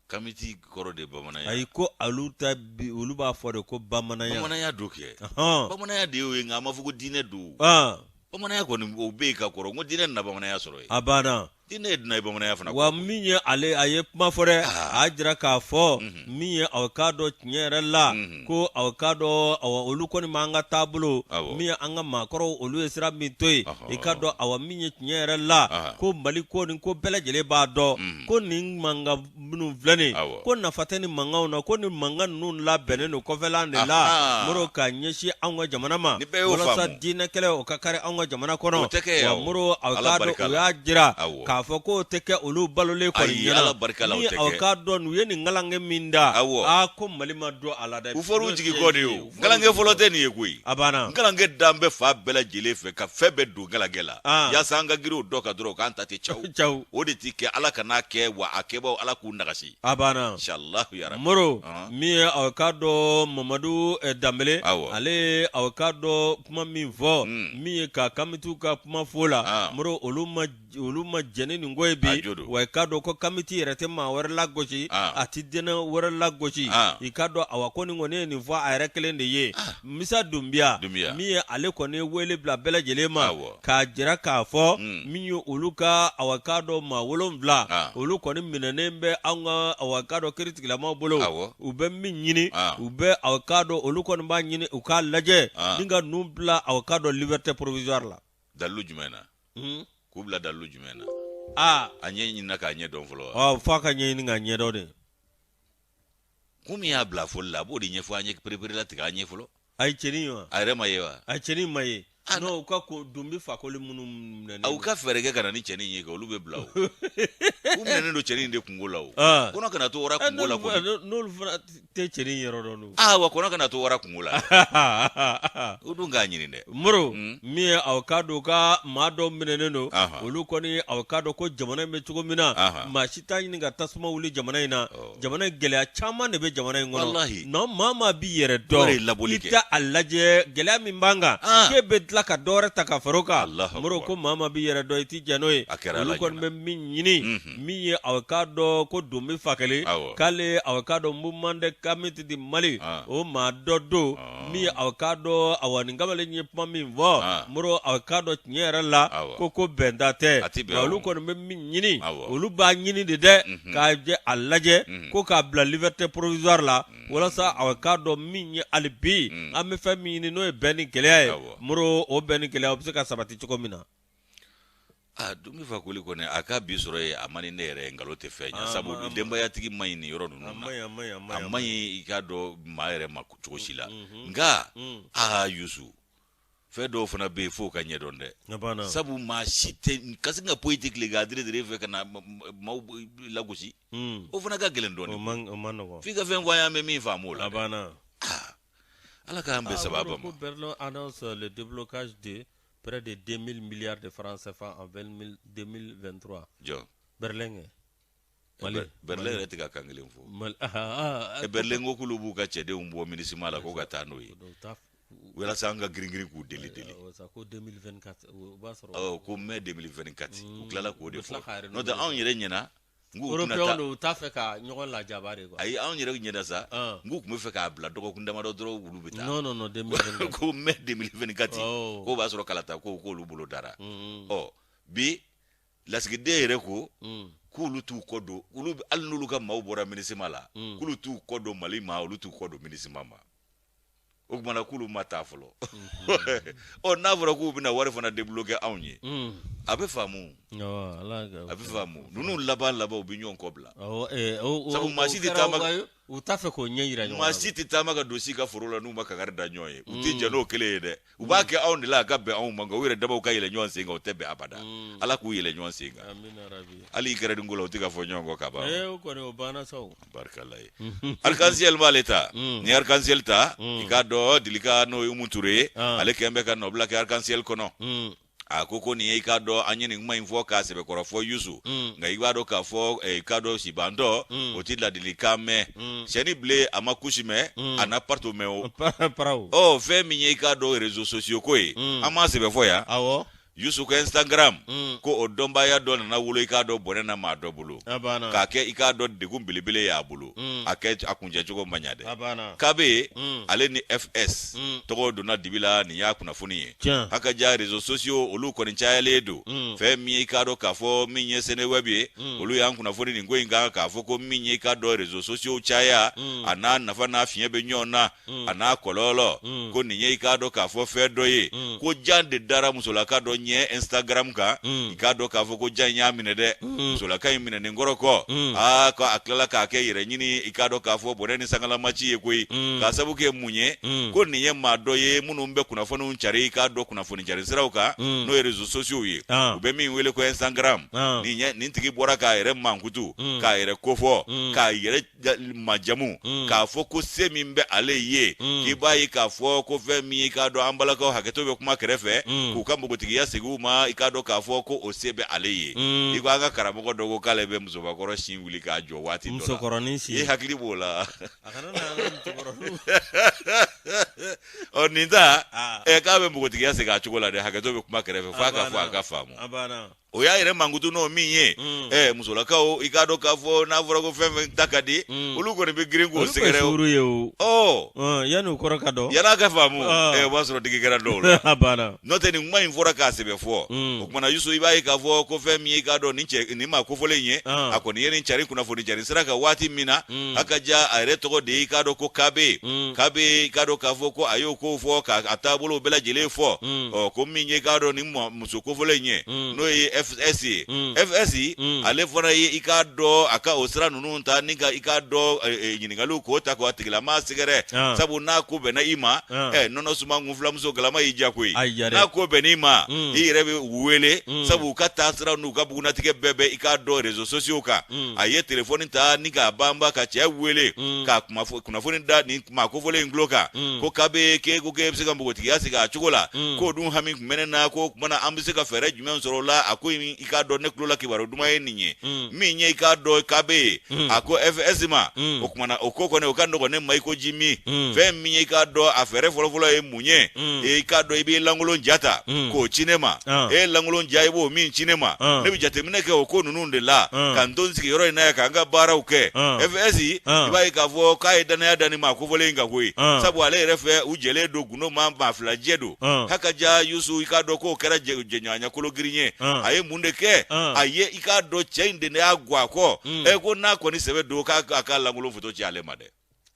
S1: kamiti kɔrɔ de ye bamananya
S2: ayi ko olu ta bi olu b'a fɔ de ko bamananya
S1: bamananya don kɛ
S2: Ɔhɔn.
S1: bamananya de y'o ye nka a ma fɔ ko diinɛ don
S2: Ah,
S1: bamananya kɔni o bɛ yen ka kɔrɔ n ko diinɛ nana bamananya sɔrɔ yen
S2: a banna
S1: diinɛ ye dunan ye bamananya fana
S2: wa min ye ale a ye kuma fɔ dɛ
S1: Ah.
S2: a y'a jira k'a fɔ min ye aw k'a dɔn tiɲɛ yɛrɛ la ko aw k'a dɔn awa olu kɔni m'an ka taabolo
S1: Awɔ.
S2: min ye an ka maakɔrɔw olu ye sira min to yen
S1: Ɔhɔ.
S2: i k'a dɔn awa min ye tiɲɛ yɛrɛ la
S1: Aha.
S2: ko mali ko nin ko bɛɛ lajɛlen b'a dɔn ko nin mankan minnu filɛ nin
S1: Awɔ.
S2: ko nafa tɛ nin mankanw na ko nin mankan ninnu labɛnnen don kɔfɛlan de la
S1: Aha.
S2: moro ka ɲɛsin anw ka jamana ma
S1: Ni bɛɛ y'o
S2: walasa
S1: faamu.
S2: diinɛ kɛlɛ o ka kari anw ka jamana kɔnɔ
S1: O tɛ kɛ
S2: wa
S1: o.
S2: moro aw
S1: Ala
S2: k'a dɔn
S1: barika
S2: o
S1: la.
S2: y'a jira
S1: Awɔ.
S2: k'a fɔ k'o tɛ kɛ olu balolen kɔni
S1: Ayi,
S2: ɲɛna
S1: Ala barika la, o
S2: ni
S1: tɛ
S2: aw
S1: kɛ.
S2: k'a dɔn u ye nin ngalange min da
S1: Awɔ.
S2: aa ko mali ma don a la dɛ
S1: u fɔr'u
S2: N'o
S1: jigi
S2: tɛ
S1: kɔ de
S2: ye,
S1: ye
S2: u
S1: o
S2: fɔr'u
S1: ngalange
S2: jigi
S1: fɔlɔ
S2: kɔ.
S1: tɛ nin ye koyi
S2: a banna
S1: ngalange dan bɛ fan bɛɛ lajɛlen fɛ ka fɛn bɛɛ don ngalange la
S2: Ah.
S1: yaasa an ka girin o dɔ kan dɔrɔn k'an ta tɛ caw
S2: caw
S1: o de ti kɛ ala kan'a kɛ wa a kɛbaaw ala k'u nagasi
S2: a banna
S1: inshallah ya rabbi
S2: moro
S1: Ahan.
S2: min ye aw k'a dɔn mamadu danbele
S1: Awɔ.
S2: ale ye aw k'a dɔn kuma min fɔ
S1: Mm.
S2: min ye ka kamitiw ka kuma fo la
S1: Ah.
S2: moro olu ma jɛn ni nin ko ye
S1: A
S2: bi
S1: jo don.
S2: wa i k'a dɔn ko kamiti yɛrɛ tɛ maa wɛrɛ lagosi
S1: Ah.
S2: a ti diinɛ wɛrɛ lagosi
S1: Ah.
S2: i k'a dɔn awa ko nin kɔni ye nin fɔ a yɛrɛ kelen de ye misa dunbiya
S1: Dunbiya.
S2: min ye ale kɔni ye wele bila bɛɛ lajɛlen ma
S1: Awɔ.
S2: k'a jira k'a fɔ
S1: Mm.
S2: min ye olu ka awa k'a dɔn maa 7
S1: Ah.
S2: olu kɔni minɛnen bɛ anw ka awa k'a dɔn kiiritigilamaw bolo
S1: Awɔ.
S2: u bɛ min ɲini
S1: Ah.
S2: u bɛ aw k'a dɔn olu kɔni b'a ɲini u k'a lajɛ
S1: Ah.
S2: ni ka ninnu bila aw k'a dɔn liberté provisoire la
S1: dalilu jumɛn na
S2: Hmm?
S1: k'u bila dalilu jumɛn na
S2: aa
S1: a ɲɛ ɲinina k'a ɲɛ dɔn fɔlɔ wa
S2: ɔ f'a ka ɲɛɲini k'a ɲɛdɔn de
S1: kun min y'a bila fɔli la a b'o de ɲɛfɔ an ye pereperelatigɛ an ye fɔlɔ
S2: a ye cɛnin ye wa
S1: a yɛrɛ ma ye wa
S2: a ye cɛnin ma ye
S1: Ah,
S2: non u ka ko dunbi fakoli minnu minɛnen
S1: aw ka fɛɛrɛ kɛ ka na ni cɛnin ye kɛ olu bɛ bila o u minɛnen don cɛnin de kunko la o
S2: Ah.
S1: kɔnɔ kana to wara
S2: Eh,
S1: kunko la
S2: n'olu
S1: kɔni
S2: fana- n'olu fana tɛ cɛnin yɔrɔ dɔn dun
S1: aa wa kɔnɔ kana to wara kunko la o dun k'a ɲini dɛ
S2: moro
S1: Mm.
S2: min ye aw k'a dɔn u ka maa dɔw minɛnen don
S1: Ahan.
S2: olu kɔni aw k'a dɔn ko jamana in bɛ cogo min na
S1: Ahan.
S2: maa si t'a ɲini ka tasuma wuli jamana in na
S1: Ɔ.
S2: jamana in gɛlɛya caman de bɛ jamana in kɔnɔ
S1: Walahi.
S2: non maa maa b'i yɛrɛ
S1: O de ye
S2: dɔn
S1: labɔli
S2: i
S1: kɛ.
S2: tɛ a lajɛ gɛlɛya min b'an kan
S1: Ah.
S2: k'e bɛ tila ka dɔ wɛrɛ ta ka far'o kan
S1: Allahu
S2: moro
S1: akbar.
S2: ko maa maa b'i yɛrɛ dɔn i t'i jɛn n'o ye
S1: A kɛra
S2: olu
S1: Ala
S2: kɔni
S1: ɲɛna.
S2: bɛ min ɲini
S1: Mhm.
S2: min ye aw k'a dɔn ko Dunbi Fakele
S1: Awɔ.
S2: k'ale aw k'a dɔn mouvement des Kamites du Mali
S1: Ah.
S2: o maa dɔ don
S1: Ah.
S2: min ye aw k'a dɔn awa nin kamalen ye kuma min fɔ
S1: Ah.
S2: moro aw k'a dɔn tiɲɛ yɛrɛ la
S1: Awɔ.
S2: ko bɛnta tɛ
S1: A ti bɛn
S2: nka
S1: o.
S2: olu kɔni bɛ min ɲini
S1: Awɔ.
S2: olu b'a ɲini de dɛ
S1: Mhm.
S2: k'a jɛ a lajɛ
S1: Mhm.
S2: ko k'a bila liberté provisoire la walasa aw k'a dɔn min ye hali bi
S1: Mhm.
S2: an bɛ fɛn min ɲini n'o ye bɛn ni kelenya ye
S1: Awɔ.
S2: moro o bɛn ni kelenya o bɛ se ka sabati cogo min na.
S1: Aa Dunbi Fakoli kɔni a ka bi sɔrɔ ye a man di ne yɛrɛ ye, nkalon tɛ fɛn ɲɛ, sabu denbayatigi man ɲi nin yɔrɔ ninnu na, a man ɲi i k'a dɔn maa yɛrɛ ma cogo si la. Nka aa Yusu, fɛn dɔw fana bɛ yen f'o ka ɲɛdɔn dɛ, sabu maa si tɛ ka sin ka poyi tile k'a dire dire fɛ ka na maaw lagosi, o fana ka gɛlɛn dɔɔnin. F'i ka fɛn fɔ an ye, an bɛ min faamu o la. Ala k'an bɛn sababa ma.
S2: Ko Berlin annonce le déblocage de près de 2000 milliards de francs CFA en 2023.
S1: Jɔn?
S2: Berlin kɛ.
S1: Mali. Berlin yɛrɛ tɛ ka kan kelen fɔ. Mali. Berlin ko k'olu b'u ka cɛdenw bɔ MINUSMA la ko ka taa n'o ye. Walasa an ka girin girin k'u deli deli.
S2: Ko 2024 o b'a
S1: sɔrɔ. Ko mai 2024 u tilala k'o de fɔ. N'o tɛ anw yɛrɛ ɲɛna.
S2: Européens u t'a fɛ ka ɲɔgɔn lajaba de quoi.
S1: Ayi, anw yɛrɛ ɲɛna sa, n k'u tun bɛ fɛ k'a bila dɔgɔkun damadɔ dɔrɔn olu bɛ
S2: taa. Non non non 2024.
S1: Ko mai 2024 k'o b'a sɔrɔ kalata ko k'olu bolo dara. Ɔ bi lasigiden yɛrɛ ko k'olu t'u kɔ don, olu hali n'olu ka maaw bɔra MINUSMA la, k'olu t'u kɔ don Mali ma, olu t'u kɔ don MINUSMA ma. O tuma na k'olu ma taa fɔlɔ. Ɔ n'a fɔra k'u bɛna wari fana débloquer anw ye, a bɛ faamu, a bɛ faamu. Ninnu laban laban u bɛ ɲɔgɔn kɔ bila, sabu maa si tɛ taama,
S2: u t'a fɛ k'o ɲɛ jira
S1: ɲɔgɔn na. Maa si tɛ taama ka don si ka foro la n'u ma kangari da ɲɔgɔn ye. U tɛ jɛn n'o kelen ye dɛ. U b'a kɛ anw de la a ka bɛn anw ma, nka u yɛrɛ damaw ka yɛlɛ ɲɔgɔn sen kan, o tɛ bɛn abada. Ala k'u yɛlɛ ɲɔgɔn sen kan. Hali i kɛra ko la, u tɛ ka fɔ ɲɔgɔn kɔ ka ban.
S2: O kɔni o banna sa.
S1: Barikala ye. Arc-en-ciel b'ale ta, ni Arc-en-ciel ta, i k'a dɔn Dilika n'o ye Umu Ture ye, ale kɛlen bɛ ka nɔbila kɛ Arc-en-ciel kɔnɔ. A ko ko nin ye, i k'a dɔn an ye nin kuma in fɔ k'a sɛbɛkɔrɔ fɔ Yusu, nka i b'a dɔn k'a fɔ i k'a dɔn sibantɔ o tɛ ladilikan mɛn. Sɛni bilen a ma kusi mɛn, a na parto mɛn o. Ɔ fɛn min ye i k'a dɔn réseaux sociaux ko ye, an m'a sɛbɛ fɔ yan. Yusu ka Instagram ko o dɔnbaaya dɔ nana wolo i k'a dɔn bɔnɛ na maa dɔ bolo, k'a kɛ i k'a dɔn degun belebele y'a bolo, a kɛ a kuncɛcogo ma ɲa dɛ. Kabe ale ni FS tɔgɔ donna dibi la, nin y'a kunnafoni ye. Haka ja réseaux sociaux olu kɔni cayalen don. Fɛn min ye i k'a dɔn k'a fɔ min ye Seneweb ye, olu y'an kunnafoni nin ko in kan, k'a fɔ ko min ye i k'a dɔn réseaux sociaux caya, a n'a nafa n'a fiɲɛ bɛ ɲɔgɔn na, a n'a kɔlɔlɔ, ko nin ye i k'a dɔn k'a fɔ fɛn dɔ ye, ko jan de dara musolaka dɔ ɲɛ Instagram kan. I k'a dɔn k'a fɔ ko jan in y'a minɛ dɛ. Musolaka in minɛnen kɔrɔ kɔ, aa ko a tilala k'a kɛ yɛrɛ ɲini, i k'a dɔn k'a fɔ bɔnɛ ni sangalamaci ye koyi. K'a sabu kɛ mun ye? Ko nin ye maa dɔ ye minnu bɛ kunnafoniw cari, i k'a dɔn kunnafoni cari siraw kan, n'o ye réseaux sociaux ye, u bɛ min wele ko Instagram. Nin tigi bɔra k'a yɛrɛ mankutu, k'a yɛrɛ kofɔ, k'a yɛrɛ majamu, k'a fɔ ko se min bɛ ale ye, k'i b'a ye k'a fɔ ko fɛn min i k'a dɔn an balakaw hakɛto bɛ kuma kɛrɛfɛ, k'u ka npogotigiya segin u ma, i k'a dɔn k'a fɔ ko o se bɛ ale ye. I ko an ka karamɔgɔ dɔ ko k'ale bɛ musobakɔrɔ sin wuli k'a jɔ waati dɔ la.
S2: Musokɔrɔnin sin.
S1: I hakili b'o la. Ɔ nin ta ɛ k'a bɛ npogotigiya segin a cogo la dɛ. Hakɛto bɛ kuma kɛrɛfɛ f'a ka fɔ a ka faamu. O y'a yɛrɛ mankutu n'o min ye. Ɛ musolakaw, i k'a dɔn k'a fɔ n'a fɔra ko fɛn fɛn ta ka di, olu kɔni bɛ girin k'o sɛgɛrɛ.
S2: O ye o.
S1: Ɔ
S2: yanni u kɔrɔ ka dɔn.
S1: Yan'a ka faamu, ɛ o b'a sɔrɔ digi kɛra dɔw la.
S2: A banna.
S1: N'o tɛ nin kuma in fɔra k'a sɛbɛ fɔ. O kumana Yusu, i b'a ye k'a fɔ ko fɛn min ye i k'a dɔn nin cɛ nin maa kofɔlen in ye, a kɔni ye nin cari kunnafoni cari sira kan waati min na, a ka ja a yɛrɛ tɔgɔ de ye i k'a dɔn ko Kabe. Kabe, i k'a dɔn k'a fɔ ko a y'o kow fɔ k'a taabolo bɛɛ lajɛlen fɔ. Ɔ ko min ye i k'a dɔn nin muso kofɔlen in ye, n'o ye FS ye, FS ale fana ye i k'a dɔn a ka o sira ninnu ta ni ka i k'a dɔn ɲininkaliw k'o ta k'a tigilamaa sɛgɛrɛ, sabu n'a ko bɛnna i ma, nɔnɔ suma kun filamuso galama y'i diya koyi. N'a ko bɛnn'i ma, i yɛrɛ bɛ u wele, sabu u ka taasira n'u ka bugunnatigɛ bɛɛ bɛ i k'a dɔn réseaux sociaux kan. A ye telefɔni ta ni k'a banba ka cɛ wele k'a kunnafoni da nin maa kofɔlen in tulo kan, ko Kabe k'e ko k'e bɛ se ka npogotigiya segin a cogo la, k'o dun hami tun bɛ ne na, ko o tuma na an bɛ se ka fɛɛrɛ jumɛn sɔrɔ o la? A ko i k'a dɔn ne tulo la kibaru duman ye nin ye. Min ye i k'a dɔn Kabe ye, a ko FS ma, o tuma na o ko kɔni o ka nɔgɔn ne ma i ko ji min. Fɛn min ye i k'a dɔn a fɛɛrɛ fɔlɔfɔlɔ ye mun ye? I k'a dɔn i b'i lankolon ja ta k'o ci ne ma. E lankolon ja, i b'o min ci ne ma, ne bɛ jateminɛ kɛ o ko ninnu de la ka n to n sigiyɔrɔ in na yan ka n ka baaraw kɛ. FS, i b'a ye k'a fɔ k'a ye danaya da nin maa kofɔlen in kan koyi, sabu ale yɛrɛ fɛ u jɛlen don gundo ma, maa fila jɛ don. Haka ja Yusu, i k'a dɔn k'o kɛra jɛɲɔgɔnya kolo girin ye. A ye mun de kɛ? A ye i k'a dɔn cɛ in de y'a gwa a kɔ, ɛ ko n'a kɔni sɛbɛ don k'a ka lankolon foto ci ale ma dɛ.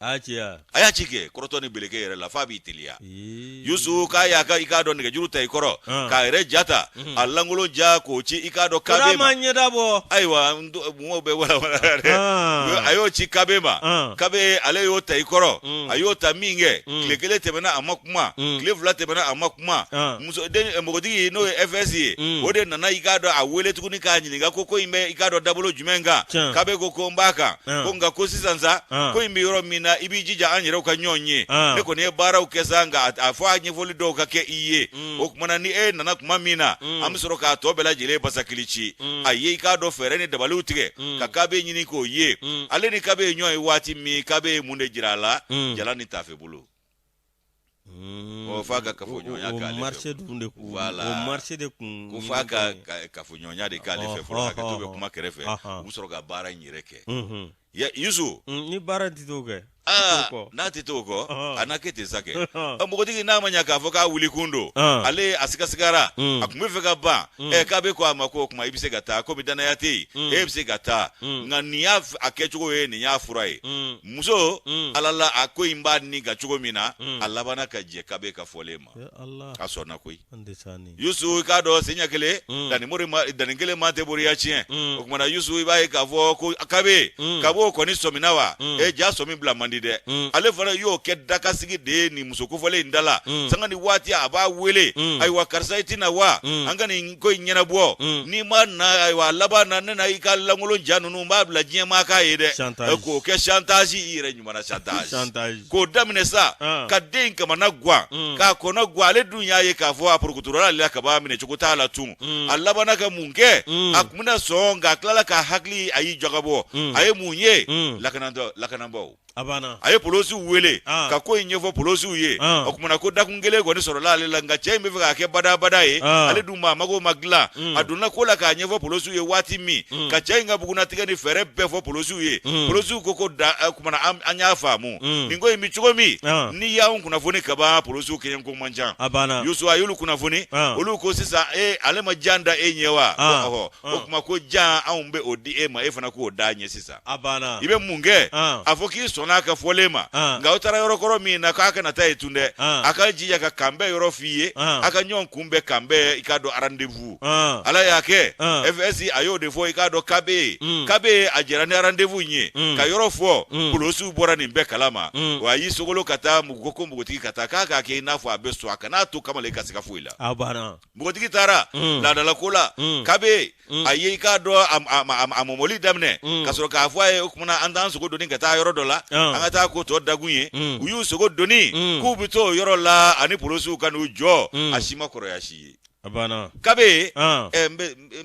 S2: A y'a ci
S1: a y'a ci kɛ kɔrɔtɔ ni beleke yɛrɛ la f'a b'i teliya yusu k'a y'a ka i k'a dɔn nɛgɛjuru ta i kɔrɔ ah. k'a yɛrɛ ja ta mhm. a lankolon ja k'o ci i k'a dɔn kabe ma
S2: ɲɛda bɔ
S1: ayiwa mɔgɔw bɛ wala wala dɛ ah. a y'o ci kabe ma ah. kabe ale y'o ta i kɔrɔ mm. a y'o ta min kɛ mm. tile kelen tɛmɛna a ma kuma mm. tile fila tɛmɛna a ma kuma muso den eh, npogotigi n'o ye fs ye o de nana i k'a dɔn a wele tuguni k'a ɲininka ko ko in bɛ i k'a dɔn dabolo jumɛn kan kabe ko ko n b'a kan ko nka ko sisan sa ko in bɛ yɔrɔ min na i b'i jija an yɛrɛw ka ɲɔgɔn ye ne kɔni ye baaraw kɛ sa nka a fɔ a ɲɛfɔli dɔw ka kɛ i ye o tuma na ni e nana tuma min na an bɛ sɔrɔ k'a tɔ bɛɛ lajɛlen basakili ci a ye i k'a dɔn fɛɛrɛ ni dabaliw tigɛ ka kabe ɲini k'o ye ale ni kabe ye ɲɔgɔn ye waati min kabe ye mun de jira a la jala ni taafe bolo f'a ka kafoɲɔgɔnya k'ale fɛ
S2: marché dun de kun
S1: voilà
S2: o marché de kun
S1: ko f'a ka kafoɲɔgɔnya de k'ale fɛ fɔlɔ hakɛto bɛ kuma kɛrɛfɛ u bɛ sɔrɔ ka baara in yɛrɛ kɛ Yusu
S2: ni baara tɛ t'o kɛ
S1: aa n'a tɛ t'o kɔ a na kɛ ten sa kɛ npogotigi n'a ma ɲɛ k'a fɔ k'a wuli kun don ale a sigasigara a tun bɛ fɛ ka ban ɛ kabe ko a ma ko o tuma i bɛ se ka taa komi danaya tɛ yen e bɛ se ka taa nka nin y'a a kɛcogo ye nin y'a fura ye muso mm. ala la a ko in b'a ni ka cogo min na mm. a labanna ka jɛ kabe ka fɔlen ma a sɔnna koyi yusu i k'a dɔn senɲɛ kelen mm. danni kelen ma tɛ boriya tiɲɛ o tuma na yusu i b'a ye k'a fɔ ko kabe kab'o kɔni sɔmina wa e ja sɔmi bila man di dɛ ale fana y'o kɛ dakasigi de ye nin muso kofɔlen in da la sanga ni waati a b'a wele ayiwa karisa i tɛna wa an ka nin ko in ɲɛnabɔ mm. n'i ma na ayiwa a laban na ne na i ka lankolon ja ninnu n b'a bila diɲɛ maa k'a ye dɛ k'o kɛ chantage i yɛrɛ ɲuman na chantage k'o daminɛ sa ah. ka den in kamana guwan mm. k'a kɔnɔ guwan ale dun y'a ye k'a fɔ a porokotora ale la kaban minɛcogo t'a la tun mm. a labanna ka mun kɛ a tun bɛna sɔn nka a tilala k'a hakili a y'i jagabɔ a ye mun ye lakanabaaw
S2: A banna.
S1: A ye polosiw wele ah. ka ko in ɲɛfɔ polosiw ye ah. o kumana ko dakun kelen kɔni sɔrɔla ale la nka cɛ in bɛ fɛ k'a kɛ badabada ye ah. ale dun maa mago ma dilan mm. a donna ko la k'a ɲɛfɔ polosiw ye waati min mm. ka cɛ in ka bugunnatigɛ ni fɛɛrɛ bɛɛ fɔ polosiw ye mm. polosiw ko ko da eh, kumana an y'a faamu nin ko in bɛ cogo min n'i y'anw kunnafoni kaban polosiw kɛɲɛ ko man ca
S2: a banna
S1: Yusu a y'olu kunnafoni olu ko sisan e ale ma jan da e ɲɛ wa ɔhɔ o tuma ko jan anw bɛ o di e ma e fana k'o d'a ɲɛ sisan
S2: a banna
S1: i bɛ mun kɛ a fɔ k'i sɔnna a ka fɔlen ma nka aw taara yɔrɔ kɔrɔ min na k'a kana taa yen tun dɛ a ka jija ka kanbɛn yɔrɔ f'i ye a ka ɲɔgɔn kunbɛn kanbɛn i k'a dɔn rendez-vous ala y'a kɛ fs a y'o de fɔ i k'a dɔn kabe ye mm. kabe a jɛra ni rendez-vous in ye mm. ka yɔrɔ fɔ mm. polosiw bɔra nin bɛɛ kalama wa a y'i sogolo ka taa ko npogotigi ka taa k'a k'a kɛ i n'a fɔ a bɛ sɔn a kan'a to kamalen ka siga foyi la npogotigi taara laadala ko la kabe mm. a ye i k'a dɔn a mɔmɔli daminɛ mm. ka sɔrɔ k'a fɔ a ye o kumana an t'an sogo doni ka taa yɔrɔ dɔ la ah. an ka taa ko tɔ dagun ye mm. u y'u sogo doni k'u bɛ t'o yɔrɔ la ani polosiw ka n'u jɔ a si ma kɔrɔya si ye
S2: a banna
S1: kabe ah. ɛ n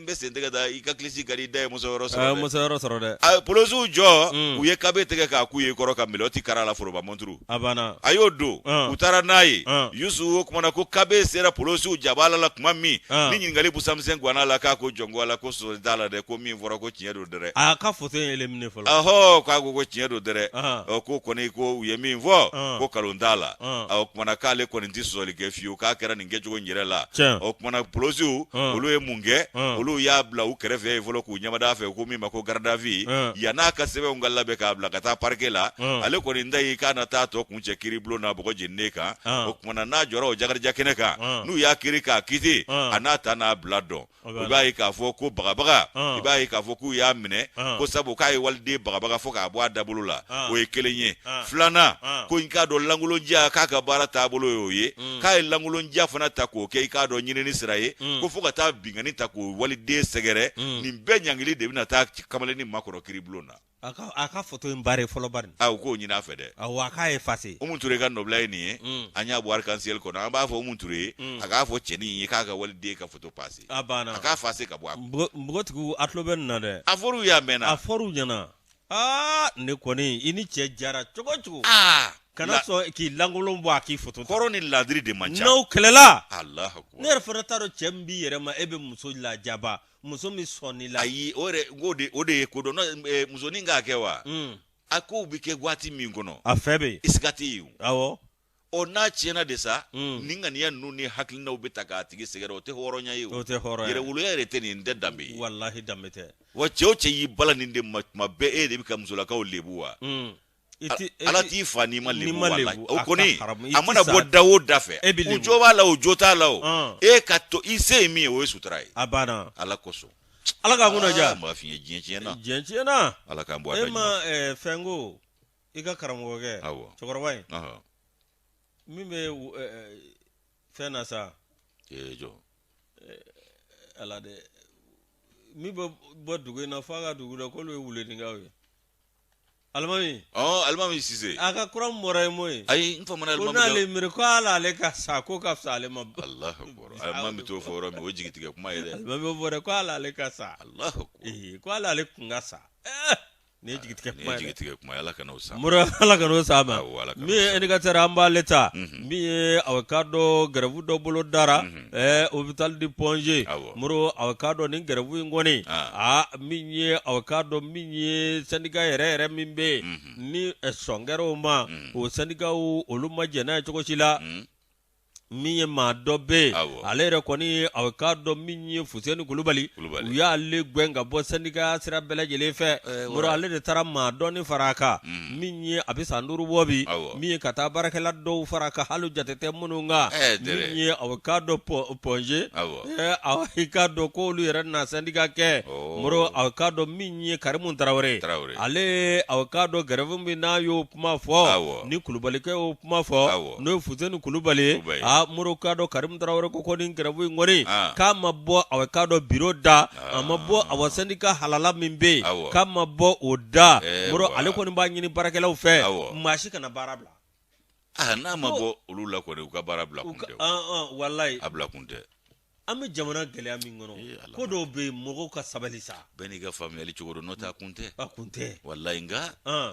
S1: bɛ sen tɛgɛ da i ka kilisi ka di i da ye muso yɔrɔ sɔrɔ
S2: dɛ muso yɔrɔ sɔrɔ dɛ
S1: a polosiw jɔ u ye kabe tɛgɛ k'a k'u ye kɔrɔ ka melɔti kara la foroba mɔnturu
S2: a banna
S1: a y'o don u taara n'a ye yusu o kumana ko kabe sera polosiw jabala la tuma min ni ɲininkali busamisɛn ganna la k'a ko jɔn ko ala ko sɔsɔli t'a la dɛ ko min fɔra ko tiɲɛ don dɛrɛ
S2: a ka foto in éliminer fɔlɔ
S1: ɔhɔ k'a ko ko tiɲɛ don dɛrɛ ɔ ko kɔni ko u ye min fɔ ko kalon t'a la o kumana k'ale kɔni tɛ sɔsɔli kɛ fiyewu k'a kɛra nin kɛcogo in yɛrɛ la o kumana polosiw olu ye mun kɛ olu y'a bila u kɛrɛfɛ yen fɔlɔ k'u ɲɛmada fɛ ko min ma ko garde à vue yann'a ka sɛbɛnw ka labɛn k'a bila ka taa parquet la ale kɔni ta ye k'a na taa tɔ kuncɛ kiiribulon na bɔgɔ jeninen kan o kumana n'a jɔra o jakarija kɛnɛ kan n'u y'a kiiri k'a kiti a n'a ta n'a bila dɔn i b'a ye k'a fɔ ko bagabaga i b'a ye k'a fɔ k'u y'a minɛ ko sabu k'a ye waliden bagabaga fo k'a bɔ a dabolo la o ye kelen ye filanan ko i k'a dɔn lankolonja k'a ka baara taabolo y'o ye mm. k'a ye lankolonja fana ta k'o kɛ i k'a dɔn ɲinini sira ye mm. ko fo ka taa binkanni ta k'o waliden sɛgɛrɛ mm. nin bɛɛ ɲangili de bɛna taa kamalennin makɔrɔ kiiribulon na
S2: a ka foto in barrer fɔlɔ bari
S1: a u k'o ɲini a fɛ dɛ
S2: awɔ a k'a effacer
S1: Umu Ture ka nɔbila ye nin ye mm. an y'a bɔ arc-en-ciel kɔnɔ an b'a fɔ Umu Ture ye mm. a k'a fɔ cɛnin ye k'a ka waliden ka foto passer
S2: a banna
S1: a k'a effacer ka bɔ a
S2: kun npogotigiw a tulo bɛ nin na dɛ
S1: a fɔr'u ye a mɛnna
S2: a fɔr'u ɲɛna aa ne kɔni i ni cɛ jara cogo o cogo aa kana sɔn k'i lankolon bɔ a k'i foto
S1: ta kɔrɔ ni ladiri de man
S2: ca n'aw kɛlɛla
S1: Alahu akubar
S2: ne yɛrɛ fana t'a dɔn cɛ min b'i yɛrɛ ma e bɛ muso lajaba muso min sɔnn'i la
S1: ayi o yɛrɛ n k'o de o de ye ko dɔn eh, musonin k'a kɛ wa mm. a kow bɛ kɛ waati min kɔnɔ
S2: a fɛ bɛ
S1: yen siga tɛ yen
S2: awɔ
S1: ɔ n'a tiɲɛna de sa mm. nin ŋaniya ninnu ni hakilinaw bɛ ta k'a tigi sɛgɛrɛ o tɛ hɔrɔnya ye
S2: o tɛ hɔrɔnya
S1: yɛrɛwoloya yɛrɛ tɛ nin tɛ danbe ye
S2: walahi danbe tɛ
S1: wa cɛ o cɛ y'i bala nin de ma tuma bɛɛ e de bɛ ka musolakaw lebu wa mm. Ala t'i fa n'i ma lebu walahi o kɔni a mana bɔ da o da fɛ u jo b'a la o jo t'a la o e ka to i se ye min ye o ye sutura ye
S2: a banna
S1: ala kosɔn
S2: ala k'an kunna diya
S1: n b'a f'i ye diɲɛ tiɲɛna
S2: diɲɛ tiɲɛna
S1: ala k'an bɔ a
S2: da e ma fɛn ko i ka karamɔgɔkɛ cɛkɔrɔba in min bɛ fɛn na sa
S1: jɔ
S2: ala dɛ min bɛ bɔ dugu in na f'a ka dugu la k'olu ye wuleninkaw ye alimami
S1: alimami sise
S2: a ka kura mɔra ye mun ye
S1: ayi n famana
S2: alimami ko n'ale miiri ko ala ale ka sa ko ka fisa ale ma
S1: Alahu akubar alimami t'o fɔ yɔrɔ min o jigitigɛ kuma ye dɛ
S2: alimami b'o fɔ dɛ ko ala ale ka sa
S1: Alahu akubar
S2: ko ala ale kun ka sa Nin ye jigitigɛ
S1: kuma ye jigitigɛ kuma ye ala kana o
S2: sa Mori ala kana o sa ma min ye indicateur an b'ale ta min ye aw k'a dɔn grève dɔ bolo dara hôpital du Point G Mori aw k'a dɔn nin grève in kɔni aa min ye aw k'a dɔn min ye syndicat yɛrɛ yɛrɛ min bɛ yen ni sɔn kɛra o ma o syndicat olu ma jɛn n'a ye cogo si la min ye maa dɔ bɛ yen ale yɛrɛ kɔni aw k'a dɔn min ye Fuseni Kulubali u y'ale gɛn ka bɔ syndicat sira bɛɛ lajɛlen fɛ Mori ale de taara maa dɔɔni fara a kan min ye a bɛ san 5 bɔ bi min ye ka taa baarakɛla dɔw fara a kan hali jate tɛ minnu kan min ye aw k'a dɔn Point G aw k'a dɔn k'olu yɛrɛ na syndicat kɛ Mori aw k'a dɔn min ye Karimu Tarawele ale aw k'a dɔn grève min n'a y'o kuma fɔ ni Kulubalikɛ y'o kuma fɔ n'o ye Fuseni Kulubali ye aa Mori k'a dɔn Karimu Tarawele ko ko nin grève in kɔni k'a ma bɔ aw k'a dɔn bureau da a ma bɔ awa syndicat halala min bɛ yen k'a ma bɔ o da Mori ale kɔni b'a ɲini baarakɛlaw fɛ maa si kana baara bila
S1: n'a ma bɔ olu la kɔni u ka baara bila kun tɛ
S2: walayi
S1: a bila kun tɛ
S2: An bɛ jamana gɛlɛya min kɔnɔ ko dɔw bɛ yen mɔgɔw ka sabali sa
S1: bɛɛ n'i ka faamuyali cogo don n'o tɛ a kun tɛ
S2: a kun tɛ
S1: walayi nka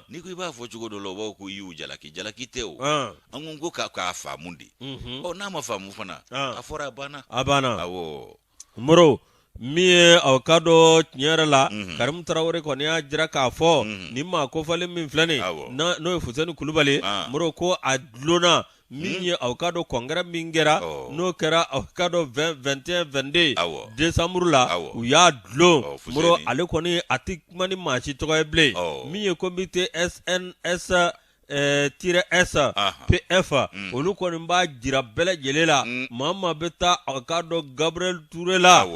S1: n'i ko i b'a fɔ cogo dɔ la u b'a fɔ ko i y'u jalaki jalaki tɛ o an ko k'a faamu de ɔ n'a ma faamu fana a fɔra a banna
S2: a banna
S1: awɔ
S2: Moro min ye aw k'a dɔn tiɲɛ yɛrɛ la Karimu Tarawele kɔni y'a jira k'a fɔ nin maa kofɔlen min filɛ nin n'o ye Fuseni Kulubali Moro ko a dulonna min ye aw k'a dɔn congrès min kɛra n'o kɛra aw k'a dɔn 20 21 22 décembre la u y'a dulon Moro ale kɔni a tɛ kuma ni maa si tɔgɔ ye bilen min ye comité SNS tiret S PF olu kɔni b'a jira bɛɛ lajɛlen la maa maa bɛ taa aw k'a dɔn Gabriel Touré la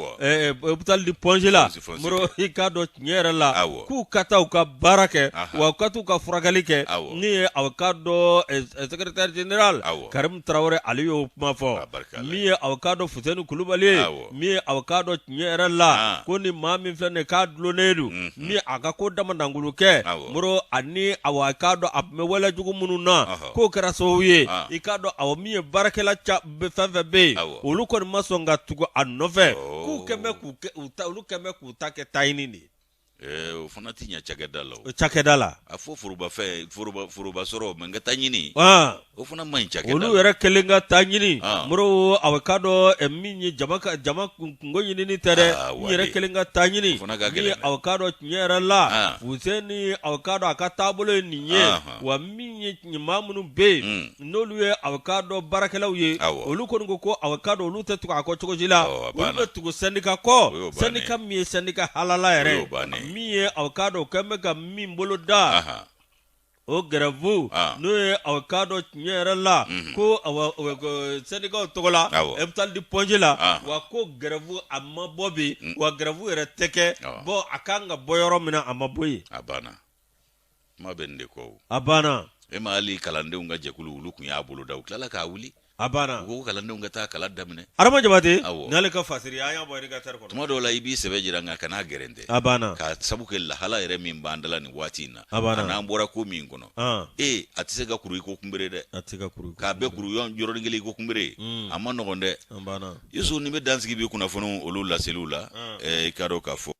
S2: hôpital du Point G la Moro i k'a dɔn tiɲɛ yɛrɛ la k'u ka taa u ka baara kɛ wa u ka t'u ka furakɛli kɛ min ye aw k'a dɔn secrétaire général Karimu Tarawele ale y'o kuma fɔ min ye aw k'a dɔn Fuseni Kulubali ye min ye aw k'a dɔn tiɲɛ yɛrɛ la ko ni maa min filɛ nin k'a dulonnen don min a ka ko damadankolon kɛ Moro ani aw k'a dɔn a tun bɛ wale jugu minnu na k'o kɛra sababu ye i k'a dɔn aw min ye baarakɛla fɛn fɛn bɛ yen olu kɔni ma sɔn ka tugu a nɔfɛ k'u kɛlen bɛ k'u ta olu kɛlen bɛ k'u ta kɛ taɲini de
S1: ye o fana tɛ ɲɛ cakɛda la
S2: o cakɛda la
S1: a fɔ forobafɛn foroba sɔrɔ mɛ n ka taa ɲini o fana man ɲi cakɛda
S2: olu yɛrɛ kelen ka taa ɲini Moro aw k'a dɔn min ye jama ka jama kunko ɲinini tɛ dɛ n yɛrɛ kelen ka taa ɲini min aw k'a dɔn tiɲɛ yɛrɛ la Fuseni aw k'a dɔn a ka taabolo ye nin ye wa min ye maa minnu bɛ yen n'olu ye aw k'a dɔn baarakɛlaw ye olu kɔni ko ko aw k'a dɔn olu tɛ tugu a kɔ cogo si la olu bɛ tugu syndicat kɔ syndicat min ye syndicat halala yɛrɛ min ye aw k'a dɔn kɛlen bɛ ka min bolo da o grève n'o ye aw k'a dɔn tiɲɛ yɛrɛ la ko syndicatw tɔgɔ la hôpital du Point G la wa ko grève a ma bɔ bi wa grève yɛrɛ tɛ kɛ bon a kan ka bɔ yɔrɔ min na a ma bɔ yen
S1: a banna kuma bɛ nin de kɔ
S2: a banna
S1: e ma hali kalandenw ka jɛkulu olu tun y'a boloda u tilala k'a wuli
S2: a banna
S1: u ko kalandenw ka taa kalan daminɛ
S2: Adama Jabate n'ale ka fasiri an y'a bɔ indicateur kɔnɔ
S1: tuma dɔw la i b'i sɛbɛ jira nka kan'a gɛrɛntɛ
S2: a banna
S1: k'a sabu kɛ lahala yɛrɛ min b'an da la nin waati in na
S2: a banna
S1: n'an bɔra ko min kɔnɔ ee a tɛ se ka kuru i ko kunbere dɛ
S2: a tɛ se ka kuru
S1: k'a bɛɛ kuru yɔrɔnin kelen i ko kunbere a ma nɔgɔn dɛ
S2: a banna
S1: Yusu nin bɛ dan sigi bi kunnafoniw olu laseliw la i k'a dɔn k'a fɔ